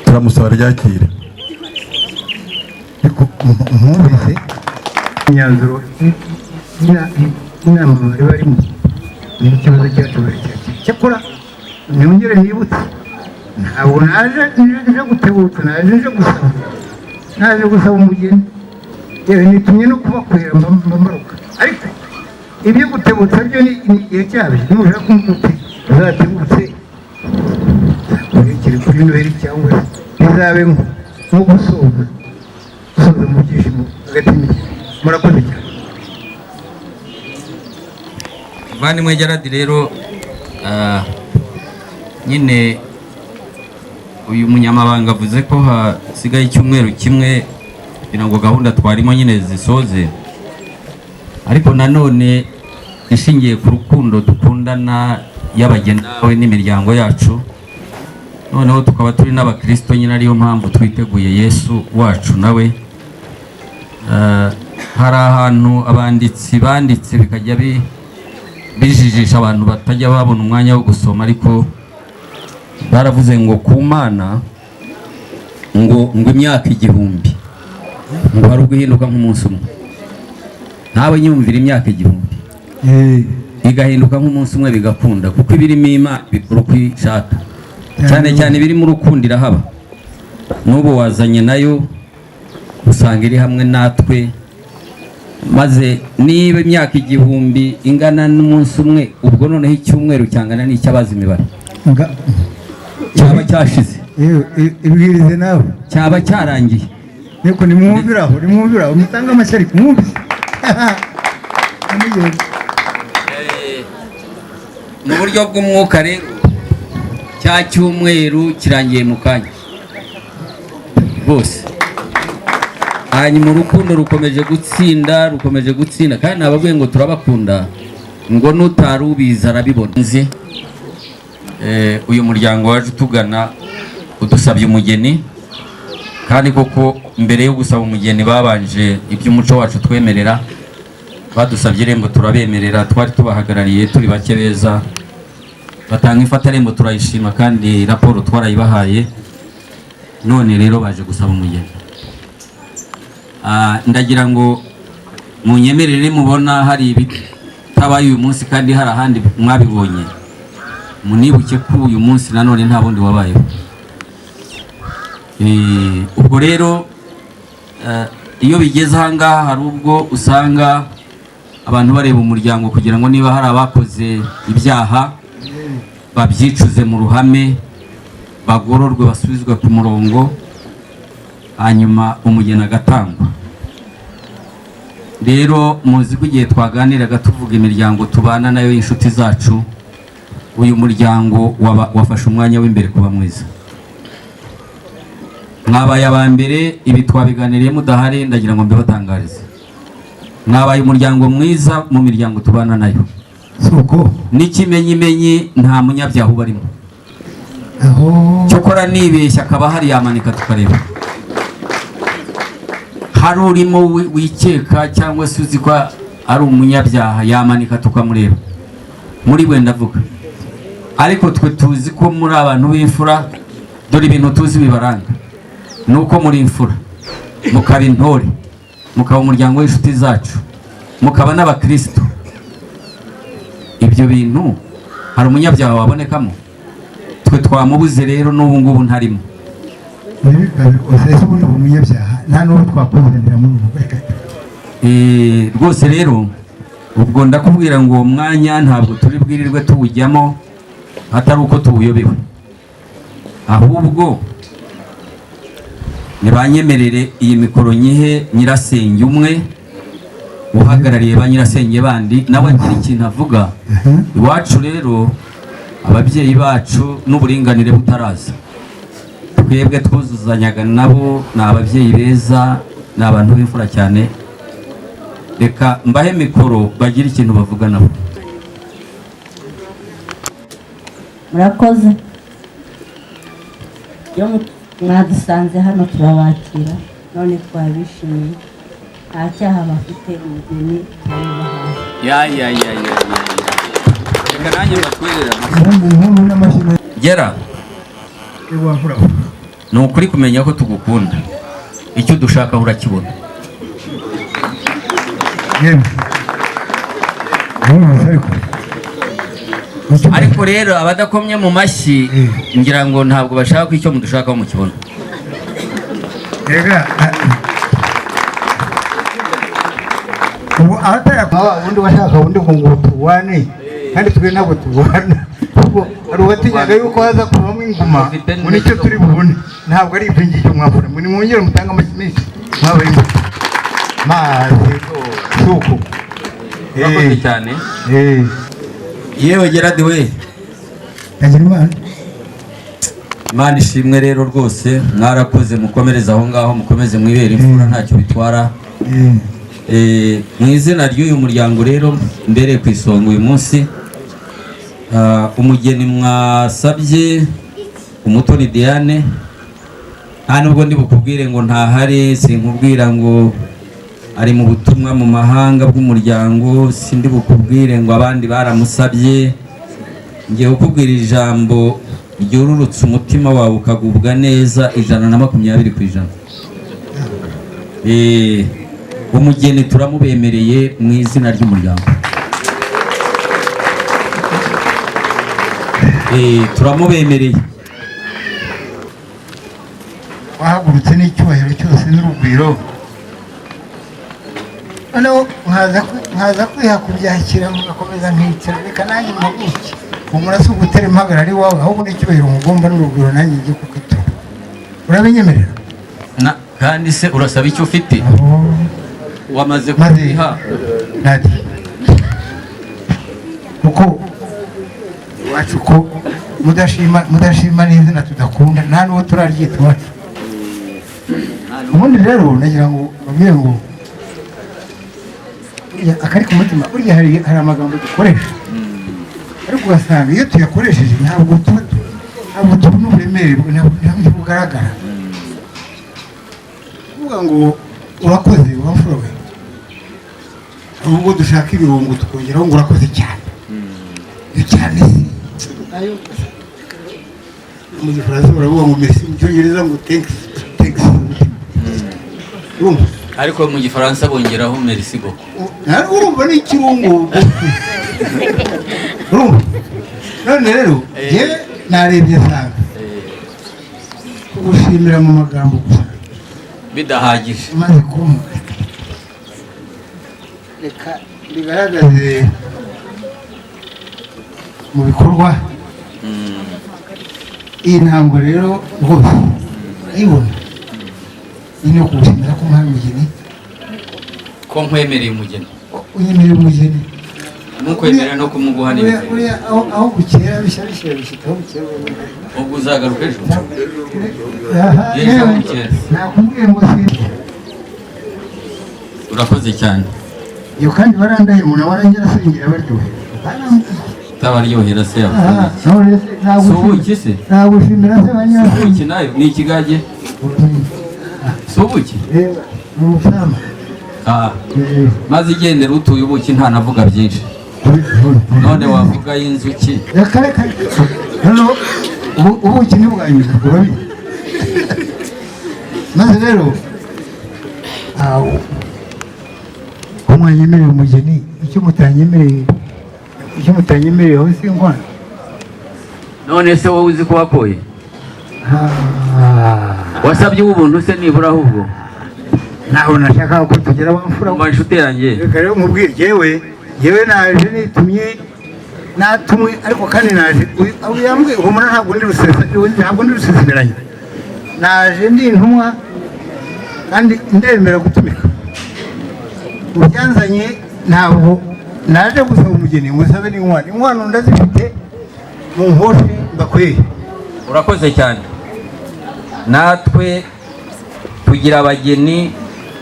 turamusaba ryakire.
Ariko mwumvise imyanzuro inama bari barimo, ni ikibazo cyacu baracyakira. Cyakora nongere nibutse, ntabwo naje nje gutebutsa, naje nje gusaba, naje gusaba umugeni. Yewe, nitumye no kubakorera mba mbaruka, ariko ibyo gutebutsa byo ni igihe cyabyo. Nushaka kumutse uzatebutse, urekere kuri Noheli cyangwa se bizabe nko gusoza mu byishimo hagati y'imikino. Murakoze cyane.
Muvandimwe Gerard rero, nyine uyu munyamabanga avuze ko hasigaye icyumweru kimwe kugira ngo gahunda twarimo nyine zisoze, ariko nanone ishingiye ku rukundo dukundana y'abageni nawe n'imiryango yacu, noneho tukaba turi n'abakristo nyine, ariyo mpamvu twiteguye Yesu wacu nawe. Hari ahantu abanditsi banditse bikajya bijijisha abantu batajya babona umwanya wo gusoma, ariko baravuze ngo ku Mana ngo imyaka 1000 ngo hari ubwo ihinduka nk'umunsi umwe. Ntawe nyumvira imyaka 1000 igahinduka nk'umunsi umwe, bigakunda, kuko ibirimo Imana bikora uko ishaka, cyane cyane ibirimo urukundo irahaba. N'ubu wazanye nayo usanga iri hamwe natwe. Maze niba imyaka 1000 ingana n'umunsi umwe, ubwo noneho icyumweru cyangana n'icy'abazi imibare cyaba cyashize.
Yewe, ibwirize nawe.
Cyaba cyarangiye.
Niko nimwumviraho, nimwumviraho, mutange amashyi, ariko mwumvise.
Mu buryo bw'umwuka rero, cya cyumweru kirangiye mu kanya rwose. Hanyuma urukundo rukomeje gutsinda, rukomeje gutsinda, kandi nababwiye ngo turabakunda, ngo n'utari ubizi arabibona. Nzi uyu muryango waje utugana udusabye umugeni, kandi koko mbere yo gusaba umugeni babanje iby'umuco wacu twemerera. Badusabye irembo turabemerera, twari tubahagarariye turi bake beza, batanga ifatarembo turayishima, kandi raporo twarayibahaye. None rero baje gusaba umugeni. Ndagira ngo munyemerere, mubona hari ibitabaye uyu munsi kandi hari ahandi mwabibonye, munibuke ko uyu munsi nanone nta bundi wabayeho. Ubwo rero iyo bigeze ahangaha, hari ubwo usanga abantu bareba umuryango kugira ngo niba hari abakoze ibyaha babyicuze mu ruhame, bagororwe, basubizwe ku murongo, hanyuma umugeni agatangwa. Rero muzi ko igihe twaganiraga tuvuga imiryango tubana nayo y'inshuti zacu, uyu muryango wafashe umwanya w'imbere kuba mwiza. Mwabaye aba mbere, ibi twabiganiriye mudahari, ndagira ngo mbibatangarize. Mwabaye umuryango mwiza mu miryango tubana nayo.
Suko.
N'ikimenyimenyi, nta munyabyaha ubarimo.
Aho.
Cyokora nibeshya akaba hari yamanika tukareba hari urimo wikeka cyangwa se uzi ko ari umunyabyaha, yamanika tukamureba muri we, ndavuga. Ariko twe tuzi ko muri abantu b'imfura. Dore ibintu tuzi bibaranga ni uko muri imfura, mukaba intore, mukaba umuryango w'inshuti zacu, mukaba n'abakristo. Ibyo bintu hari umunyabyaha wabonekamo? Twe twamubuze rero, n'ubu ngubu ntarimo.
Ese ubundi umunyabyaha nta n'uwo twakuzanira muri ubu reka.
Rwose rero ubwo ndakubwira ngo uwo mwanya ntabwo turi bwirirwe tuwujyamo atari uko tuwuyobewe, ahubwo nibanyemerere iyi mikoro nyihe nyirasenge umwe uhagarariye ba nyirasenge bandi, nawe agira ikintu avuga. Iwacu rero ababyeyi bacu n'uburinganire butaraza, Twebwe twuzuzanyaga nabo, ni ababyeyi beza, ni abantu b'imfura cyane. Reka mbahe mikoro bagire ikintu bavuga nabo.
Murakoze. Iyo mwadusanze hano turabakira, none twabishimiye, nta cyaha bafite, umugeni turamubahaye.
Ya ya ya ya ya, reka nanjye mbatwerere amashyi.
Impundu n'amashyi.
Gera
Wamfura.
Ni ukuri kumenya ko tugukunda, icyo dushaka urakibona.
Yewe, urumva ariko
Ariko rero abadakomye mu mashyi, ngira ngo ntabwo bashaka ko icyo mudushakaho mukibona.
Rega ubu ahatayakwa ubundi washaka ubundi ngo tubane, kandi twe ntabwo tubana. Ubwo hari uwatinyaga yuko haza kuvamo inguma ngo nicyo turi bubone. Ntabwo ari ibyo ngibyo mwavura. Muri mwongere mutange amashyi menshi, mwabaye imbuto mazi suku.
Urakoze cyane. Yewe Gerard we.
Kagira Imana.
Imana ishimwe rero rwose, mwarakoze, mukomereze aho ngaho, mukomeze mwibere imfura, ntacyo bitwara. Mu izina ry'uyu muryango rero mbereye ku isonga uyu munsi, umugeni mwasabye, Umutoni Diane, nta nubwo ndi bukubwire ngo ntahari, sinkubwira ngo ari mu butumwa mu mahanga bw'umuryango, sindi bukubwire ngo abandi baramusabye. Ngiye kukubwira ijambo ryururutse umutima wawe ukagubwa neza 120%. Umugeni turamubemereye mu izina ry'umuryango. Turamubemereye.
Wahagurutse n'icyubahiro cyose n'urugwiro, noneho nkaza kwiha kubyakira, mugakomeza nkicara. Reka nanjye mpaguruke. Humura, si ugutera impagarara iwawe, ahubwo n'icyubahiro mugomba n'urugwiro nanjye njye kukitura. Urabinyemerera?
Kandi se urasaba icyo ufite wamaze
Maze
kubiha?
Nadi kuko iwacu ko mudashima n'izina tudakunda, nta n'uwo turaryita iwacu. Ubundi rero nagira ngo babwire ngo burya akari ku mutima, burya hari amagambo dukoresha, ariko ugasanga iyo tuyakoresheje ntabwo tubona uburemere ntabwo bugaragara. Kuvuga ngo urakoze wamfura we, hari ubwo dushaka ibirungo tukongeraho ngo urakoze cyane. Iyo cyane se mu Gifaransa baravuga ngo merci, mu Cyongereza ngo thanks, thanks. Urumva?
Ariko mu Gifaransa bongeraho merci beaucoup.
Urumva ni ikirungo. Urumva none rero njyewe narebye nsanga kugushimira mu magambo gusa
bidahagije.
Maze kumva, reka bigaragaze mu bikorwa. Iyi ntango rero rwose ayibona, iyi ni ukugushimira ko umuhaye umugeni.
Ko nkwemereye umugeni.
Unyemereye umugeni.
Ntukwemerera no kumuguha n'ibizima.
Buriya aho bukera bishya bishyira bishyita aho bukera.
Ubwo uzagaruka ejo.
Aha,
Ejo
yewe,
bukera.
Nakubwiye ngo sibyo.
Urakoze cyane.
Iyo kandi barandaye umuntu warangira asengera baryohe.
Utabaryohera se
Aha,
yavuga.
none se
Si ubuki se?
Nagushimira se banyirasenge.
Ubuki nayo ni ikigage? Si ubuki?
Reba, ni ubusamba.
Ah, maze igendera utuye ubuki ntanavuga byinshi. None wavuga y'inzuki.
Reka reka. Noneho ubuki ntibwanyuze urabizi. Maze rero aho ko mwanyemereye umugeni, icyo mutanyemereye aho sinkwana.
None se wowe uzi ko wakoye? Wasabye ubuntu se nibura ahubwo?
Ntaho nashakaga ko tugera wamfura.
Umva inshuti yanjye.
Reka rero nkubwire, jyewe naje nitumye, natumwe, ariko kandi naje aho yambwiye humura, ntabwo ndi ruseseranya. Naje ndi intumwa kandi ndemera gutumika. Mu byanzanye ntabwo naje gusaba umugeni ngo nsabe n'inkwano. Inkwano ndazifite mu nkoshi mbakweye.
Urakoze cyane. Natwe tugira abageni,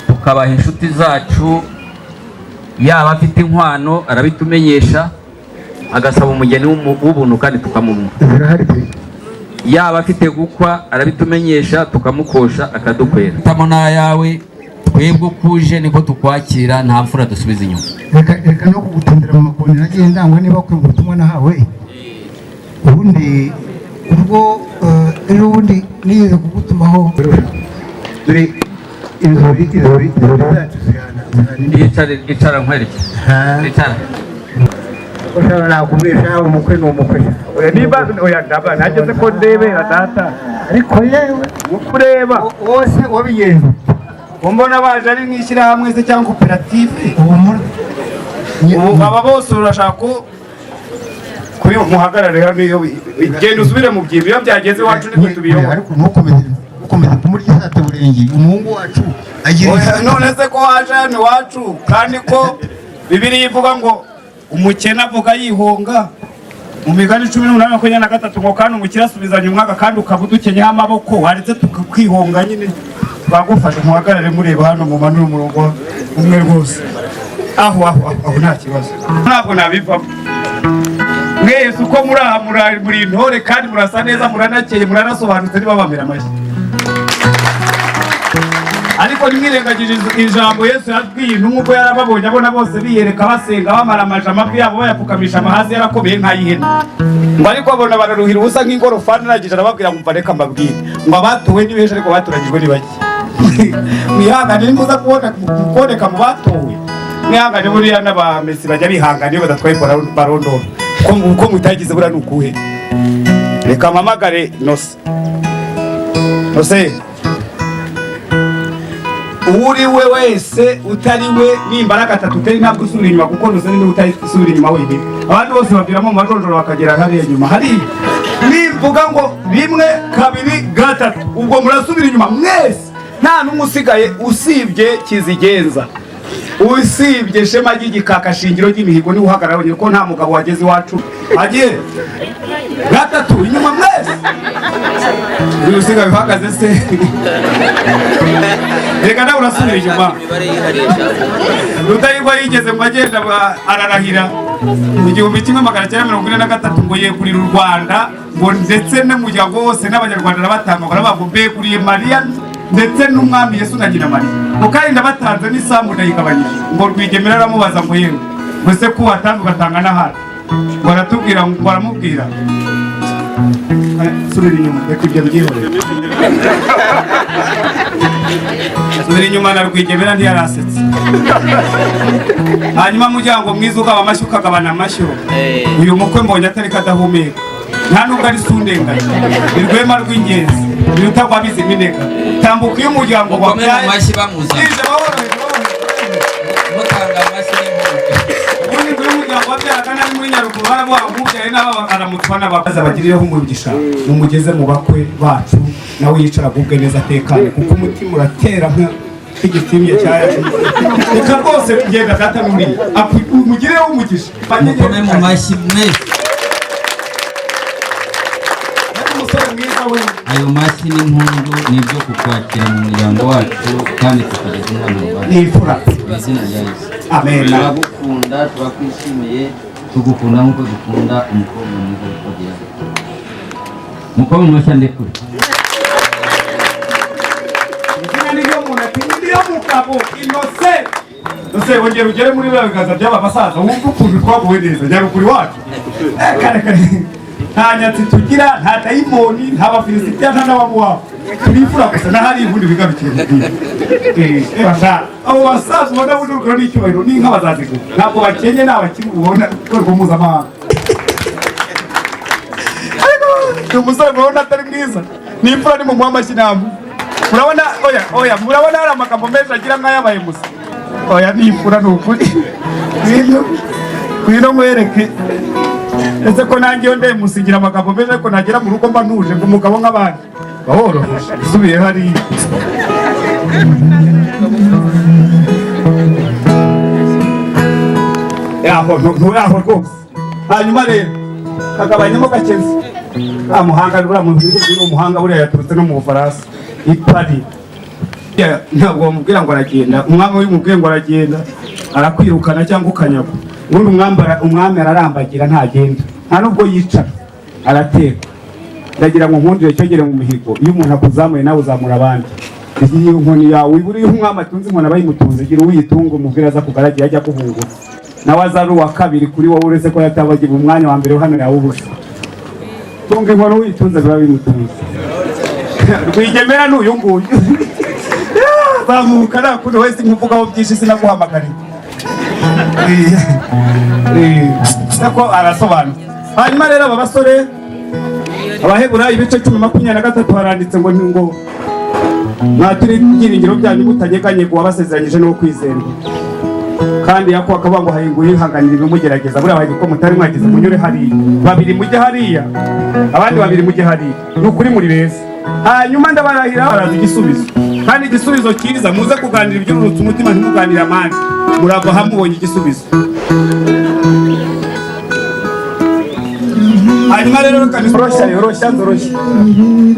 tukabaha inshuti zacu. Yaba afite inkwano arabitumenyesha, agasaba umugeni w'ubuntu kandi tukamumuha.
Zirahari pe.
Yaba afite gukwa arabitumenyesha, tukamukosha akadukwera. Tamo n'ayawe, twebwe uko uje niko tukwakira, nta mfura dusubiza inyuma.
Reka reka no kugutindira mu makoni, nagiye ndangwa niba kwumva ubutumwa nahawe. Ubundi ubwo ejo bundi nigeze kugutumaho. Dore inzuri, inzuri, inzuri zacu zihana zihana imbibi.
Icara, icara nkwereke. Icara.
Ushobora nakubesha, umukwe ni umukwe.
Oya, niba oya, ndaba nageze ko ndebera data.
Ariko yewe,
uko ureba
wose wabigenza.
Mbona baje ari nk'ishyirahamwe se cyangwa koperative?
Ubu muri
Ubu aba bose urashaka ko kuri muhagarare hano, iyo genda usubire mu byimbo, iyo byageze iwacu nitwe tubiyobora.
Ariko ntukomeze, ukomeze kumurya isate burenge, umuhungu wacu agira
Oya, none se ko waje hano iwacu, kandi ko Bibiliya ivuga ngo umukene avuga yihonga mu Migani 18:23, ngo kandi umukire asubizanya umwaka, kandi ukaba udukenyeho amaboko, waretse tukakwihonga nyine? Bagufashe, muhagarare mureba hano, mumanure umurongo umwe rwose. Aho aho aho aho, nta kibazo, ntabwo nabivamo. Mwese uko muri aha muri intore kandi murasa neza, muranakeye, muranasobanutse, niba bamera amashyi. Ariko ntimwirengagije ijambo Yesu yabwiye intumwa ubwo yarababonye, abona bose biyereka, basenga bamaramaje, amavi yabo bayapfukamisha amahasi yarakomeye nk'ay'ihene, ngo ariko abona bararuhira ubusa nk'ingorofani. Arangije arababwira ngo mva reka mbabwire, ngo abatowe ni benshi ariko batoranyijwe ni bake. Mwihangane, nimuza kubona kuboneka mu batowe, mwihangane. Buriya n'abamesi bajya bihangana iyo badatwaye Ballon d'Or. Ko mutagize buriya ni ukuhe? Reka mpamagare Nose. Nose, uri we wese utari we, nimbara gatatu utari ntabwo usubira inyuma, kuko Nose niwe utasubira inyuma wenyine. Abandi bose baviramo mu majonjoro bakagera hariya inyuma hariya. Nimvuga ngo rimwe, kabiri, gatatu, ubwo murasubira inyuma mwese, nta n'umwe usigaye usibye Kizigenza, usibye Shema ry'Igikaka, shingiro ry'imihigo, niwe uhagarara wenyine, ko nta mugabo wageze iwacu agiye. Gatatu, inyuma mwese. Uyu usigaye uhagaze se, reka nawe urasubira inyuma. Rudahigwa yigeze ngo agenda ararahira mu 1943 ngo yegurira u Rwanda, ngo ndetse n'umuryango wose n'Abanyarwanda arabatanga, ngo aravuga ngo mbeguriye Mariya ndetse n'umwami Yesu na nyina Mariya, ngo kandi ndabatanze n'isambu ndayigabanyije. Ngo Rwigemera aramubaza ngo yewe, ngo ese ko watanze ugatanga n'ahandi? Ngo aratubwira, ngo aramubwira. Subira inyuma, reka ibyo byihorere, subira inyuma. Na Rwigemera ntiyarasetse. Hanyuma muryango mwiza, ugaba amashyi, ukagabana amashyo, uyu mukwe mbonye atari kadahumeka, nta nubwo ari sundenganya, ni rwema rw'ingenzi, ni rutagwabiza iminega. Tambuka iyo umuryango
Mukome mu
wabyaye.
mashyi bamuzana.
Ije baworoheje, baworoheje.
Mutanga amashyi n'impundu.
Ubundi ngo iyo umuryango wabyaraga nabi muri Nyaruguru, baravuga ngo ubyaye n'aba aramutswa n'ababaza. Bagirireho umugisha, mumugeze mu bakwe bacu, nawe yicara agubwe neza, atekane, kuko umutima uratera nk'igitimbye cya reka rwose. Genda data n'uriya umugireho umugisha.
Mukome mu mashyi mwese.
Yari umusore mwiza we.
Ayo mashyi n'impundu ni ibyo kukwakira mu muryango wacu kandi tukageza umwana mu bandi.
Ni imfura.
Mu izina rya Yesu.
Amen.
Turagukunda, turakwishimiye, tugukunda nk'uko dukunda umukobwa mwiza witwa Diane. Mukobwa mushya ndekure.
Izina ni ryo muntu, ati niyo mugabo Inose. Nose, wongera ugere muri biriya biganza by'aba basaza, wumve ukuntu twaguwe neza Nyaruguru iwacu. Kare kare, nta nyatsi tugira, nta dayimoni, nta Bafilisitiya, nta n'Abamuwabu, turi imfura gusa. N'ahari ubundi bigarukiye mu bwiza. Abo basaza ubona bundi urugero n'icyubahiro n'inka bazazigura, ntabwo bakenye, ni abakire ubona ku rwego mpuzamahanga. Ariko uyu musore murabona atari mwiza? Ni imfura, ni mu muha amashyi namwe. Murabona, oya oya, murabona hari amagambo menshi agira nk'ayabaye musa. Oya, ni imfura, ni ukuri. Ngwino, ngwino nkwereke. Ese ko nanjye iyo ndemusigira amagambo menshi, ariko nagera mu rugo mba ntuje ngo umugabo nk'abandi baworoheje, usubiye hariya. Yaho nturaho rwose. Hanyuma rero kagabanyamo gakeze. Muhanga buriya muntu ni umuhanga, buriya yaturutse no mu Bufaransa i Paris. Ntabwo bamubwira ngo aragenda, umwami w'umubwiye ngo aragenda arakwirukana cyangwa ukanyagwa. Ubundi umwami ararambagira, ntagenda, nta nubwo yicara, arateka. Ndagira ngo nkundire cyogere mu mihigo. Iyo umuntu akuzamuye nawe uzamura abandi. Iyi nkoni yawe ibura, iyo umwami atunze inkoni aba yimutunze. Gira uwiyitunga, umubwira aza kugaragira, ajya kuhungura nawe aza ari uwa kabiri kuri wowe, uretse ko yatabagira umwanya wa mbere hano yawubuze. Tunga inkoni uwitunze biba bimutunze. Rwigemera ni uyu nguyu, zamuka nta kundi wese nkuvugaho byinshi, sinaguhamagariye ko arasobanutse. Hanyuma rero aba basore, Abaheburayo ibice 10:23 haranditse ngo mwature ibyiringiro byanyu mutanyeganyega, uwabasezeranyije no kwizerwa. Kandi Yakobo akavuga ngo hahinguye yihanganira ibimugerageza. Buriya bahiga ko mutari mwagize, munyure hariya babiri mujye hariya, abandi babiri mujye hariya. Ni ukuri muri beza. Hanyuma ndabarahira baraza igisubizo, kandi igisubizo cyiza. Muze kuganira ibyururutse umutima, ntimuganire amande, murava hamubonye igisubizo. Hanyuma rero reka noroshya, yoroshya, nzoroshya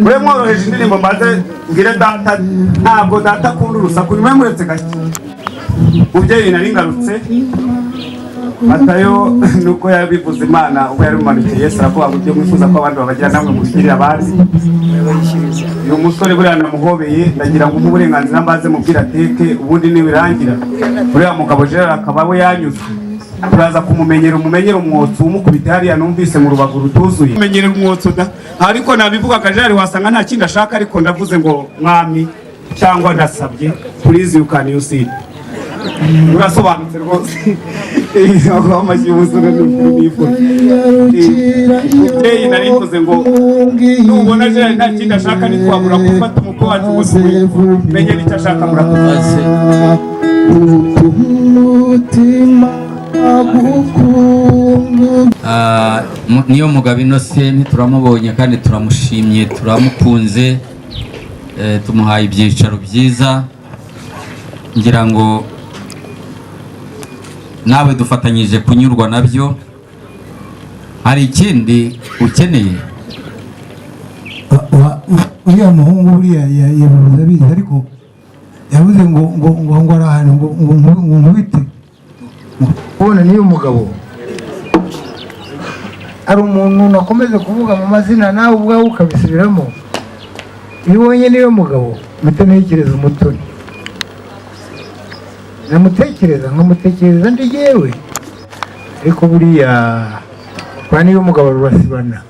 mube mworoheje indirimbo, mbaze mbwire data. Ntabwo data akunda urusaku, nimwe muretse gake. Mubyeyi, nari ngarutse. Matayo nuko yabivuze, Imana ubwo yari mumanukiye Yesu aravuga ngo ibyo mwifuza ko abandi babagira namwe mubigirire abandi. Uyu musore buriya namuhobeye, ndagira ngo umuhe uburenganzira mbaze mubwire ateke, ubundi nibirangira uriya mugabo Gerard akaba we yanyuzwe, turaza kumumenyera. Umumenyera umwotsi umukubita hariya, numvise mu rubavu rutuzuye. Menyera umwotsi da, ariko nabivugaga Gerard wasanga nta kindi ashaka, ariko ndavuze ngo mwami cyangwa ndasabye, please you can use it. Urasobanutse rwose. Amashyi y'ubusore n'ifura. Mubyeyi, nari mvuze ngo nubona Gerard nta kindi ashaka, ntitwabura gufata umukwe wacu ngo tumenye n'icyo ashaka. Murakoze.
Umutima gukunda.
Niyo mugabo Innocent turamubonye kandi turamushimye, turamukunze, tumuhaye ibyicaro byiza. Ngira ngo nawe dufatanyije kunyurwa nabyo. Hari ikindi ukeneye?
Uriya muhungu buriya yabivuze abizi, ariko yavuze ngo ari ahantu ngo nkubite. Kubona niyo mugabo hari umuntu nakomeze kuvuga mu mazina, nawe ubwawe ukabisubiramo. Iyo ubonye niyo mugabo, mpita ntekereza Umutoni, namutekereza nkamutekereza ndi jyewe. Ariko buriya kwa niyo mugabo rurasibana,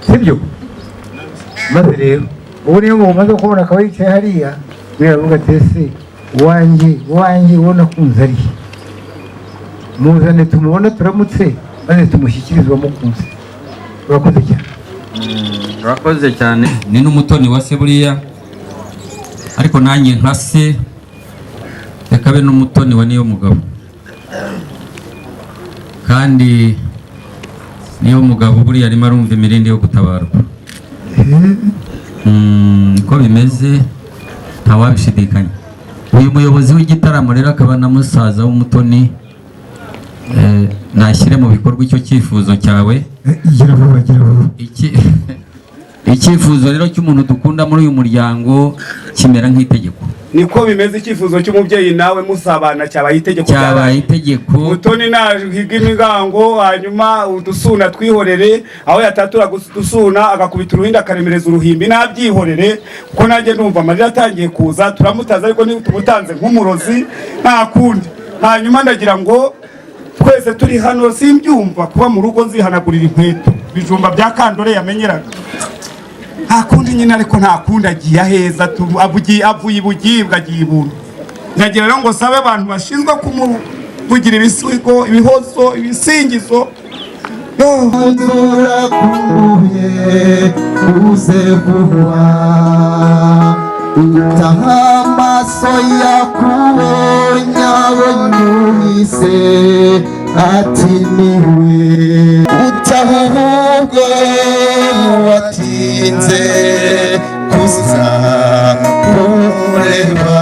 sibyo? Maze rero ubu niyo ngo umaze kubona akaba yicaye hariya, buriya aravuga ati: "Ese uwanjye, uwanjye uwo nakunze ari he? Muzane tumubone, turamutse, maze tumushyikirize uwamukunze." Urakoze cyane.
Urakoze cyane. Ni n'umutoni wa se buriya, ariko nanjye nka se reka abe n'umutoni wa niyo mugabo. Kandi niyo mugabo buriya arimo arumva imirindi yo gutabarwa. Uko bimeze ntawabishidikanya. Uyu muyobozi w'igitaramo rero akaba na musaza w'Umutoni, nashyire mu bikorwa icyo cyifuzo cyawe.
Gira vuba, gira vuba.
Icyifuzo rero cy'umuntu dukunda muri uyu muryango kimera nk'itegeko.
Niko bimeze, icyifuzo cy'umubyeyi nawe musabana cyabaye itegeko.
Cyabaye itegeko.
Mutoni nahiga imigango, hanyuma udusuna twihorere. Aho yatatura udusuna agakubita uruhinda akaremereza uruhimbi, nabyihorere, kuko nanjye ndumva amarira atangiye kuza. Turamutaza, ariko tumutanze nk'umurozi, nta kundi. Hanyuma ndagira ngo twese turi hano, simbyumva kuba mu rugo nzihanagurira inkweto, ibijumba bya kandore yamenyeraga, nta kundi nyine, ariko nta kundi agiye aheza, avuye ibugibwa agiye ibuntu. Ndagira rero ngo sabe abantu bashinzwe kumuvugira ibisigo, ibihozo, ibisingizo.
Turakumbuye, uze vuba. Utaha amaso yakubonye abonye uhise ati niwe. Utaha ahubwo watinze kuza kureba.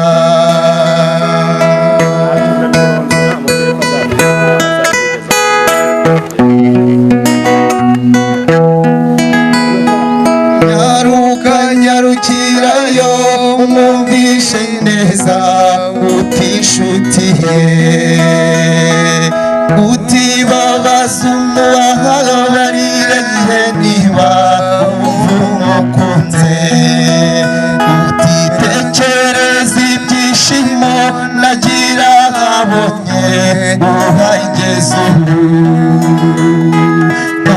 Utibabaza umubabarire niba umukunze, utitekereza ibyishimo nagira abonye uhageze ubu,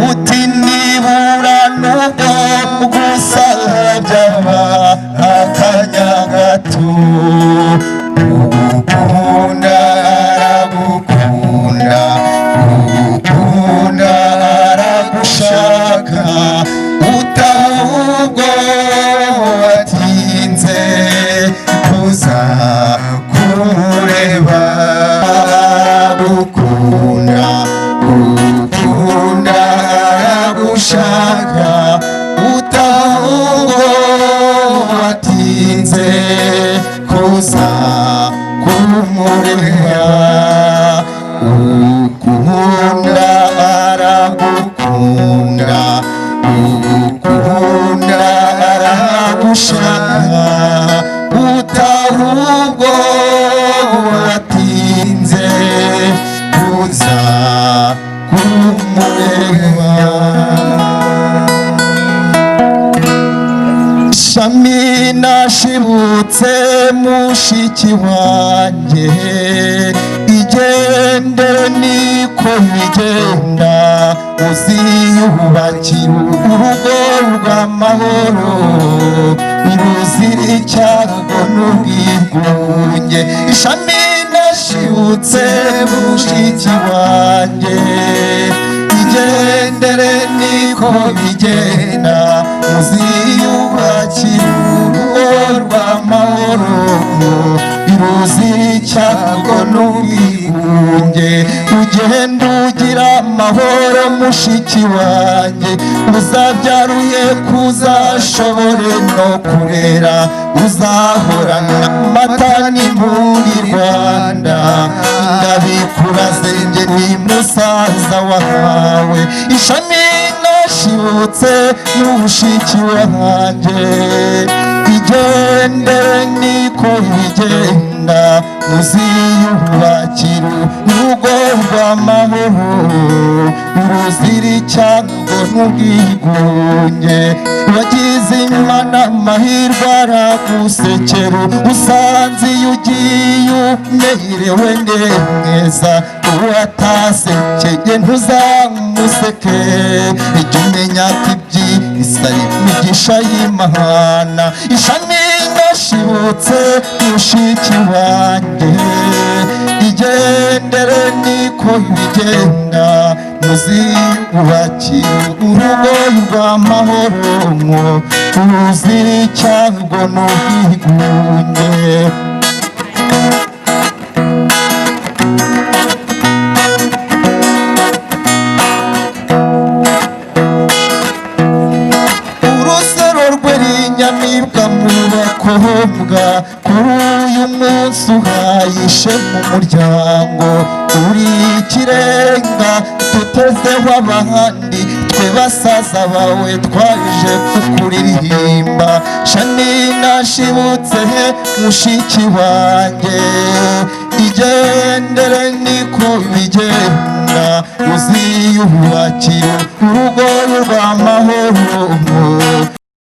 uti nibura nubwo gusa byaba akanya gato. Ugukunda aragukunda, ugukunda aragushaka, utahubwo watinze kuza kureba. Aragukunda, ugukunda aragushaka, utahubwo watinze kuza kumureba. Ukunda aragukunda, ugukunda aragushaka, utahubwo watinze kuza kumureba. Shami nashibutse mushiki wanjye, igendere niko bigenda, uziyubakira urugo rw'amahoro ruzira icyago n'ubwigunge. Ishami nashibutse mushiki wanjye, igendere niko bigenda, muziyubakira urugo rw'amahoro ruzira icyago n'ubwigunge. Ugenda ugira amahoro mushiki wanjye, uzabyaruye kuzashobore no kurera, uzahorana amata n'impundu i Rwanda. Ndabikuraze njye ni musaza wawe, ishami nashibutse n'ubushiki wanjye, igendere niko bigenda, muziyubakira urugo rw'amahoro ruzira icyago n'ubwigunge. Wagize Imana amahirwe aragusekera, usanze iyo ugiye umerewe neza, uwatasekeye ntuzamuseke. Jya umenya ko ibyiza ari imigisha y'Imana. Ishami nashibutse mushiki wanjye, igendere niko bigenda, muziyubakira urugo rw'amahoro ruzira icyago n'ubwigunge. Urusoro rw'inyamibwa mu bakobwa, kuri uyu munsi uhayishe mu muryango, uri ikirenga tutezeho abandi, twe basaza bawe twaje kukuririmba. Shami nashibutse mushiki wanjye, igendere niko bigenda, uziyubakira urugo rw'amahoro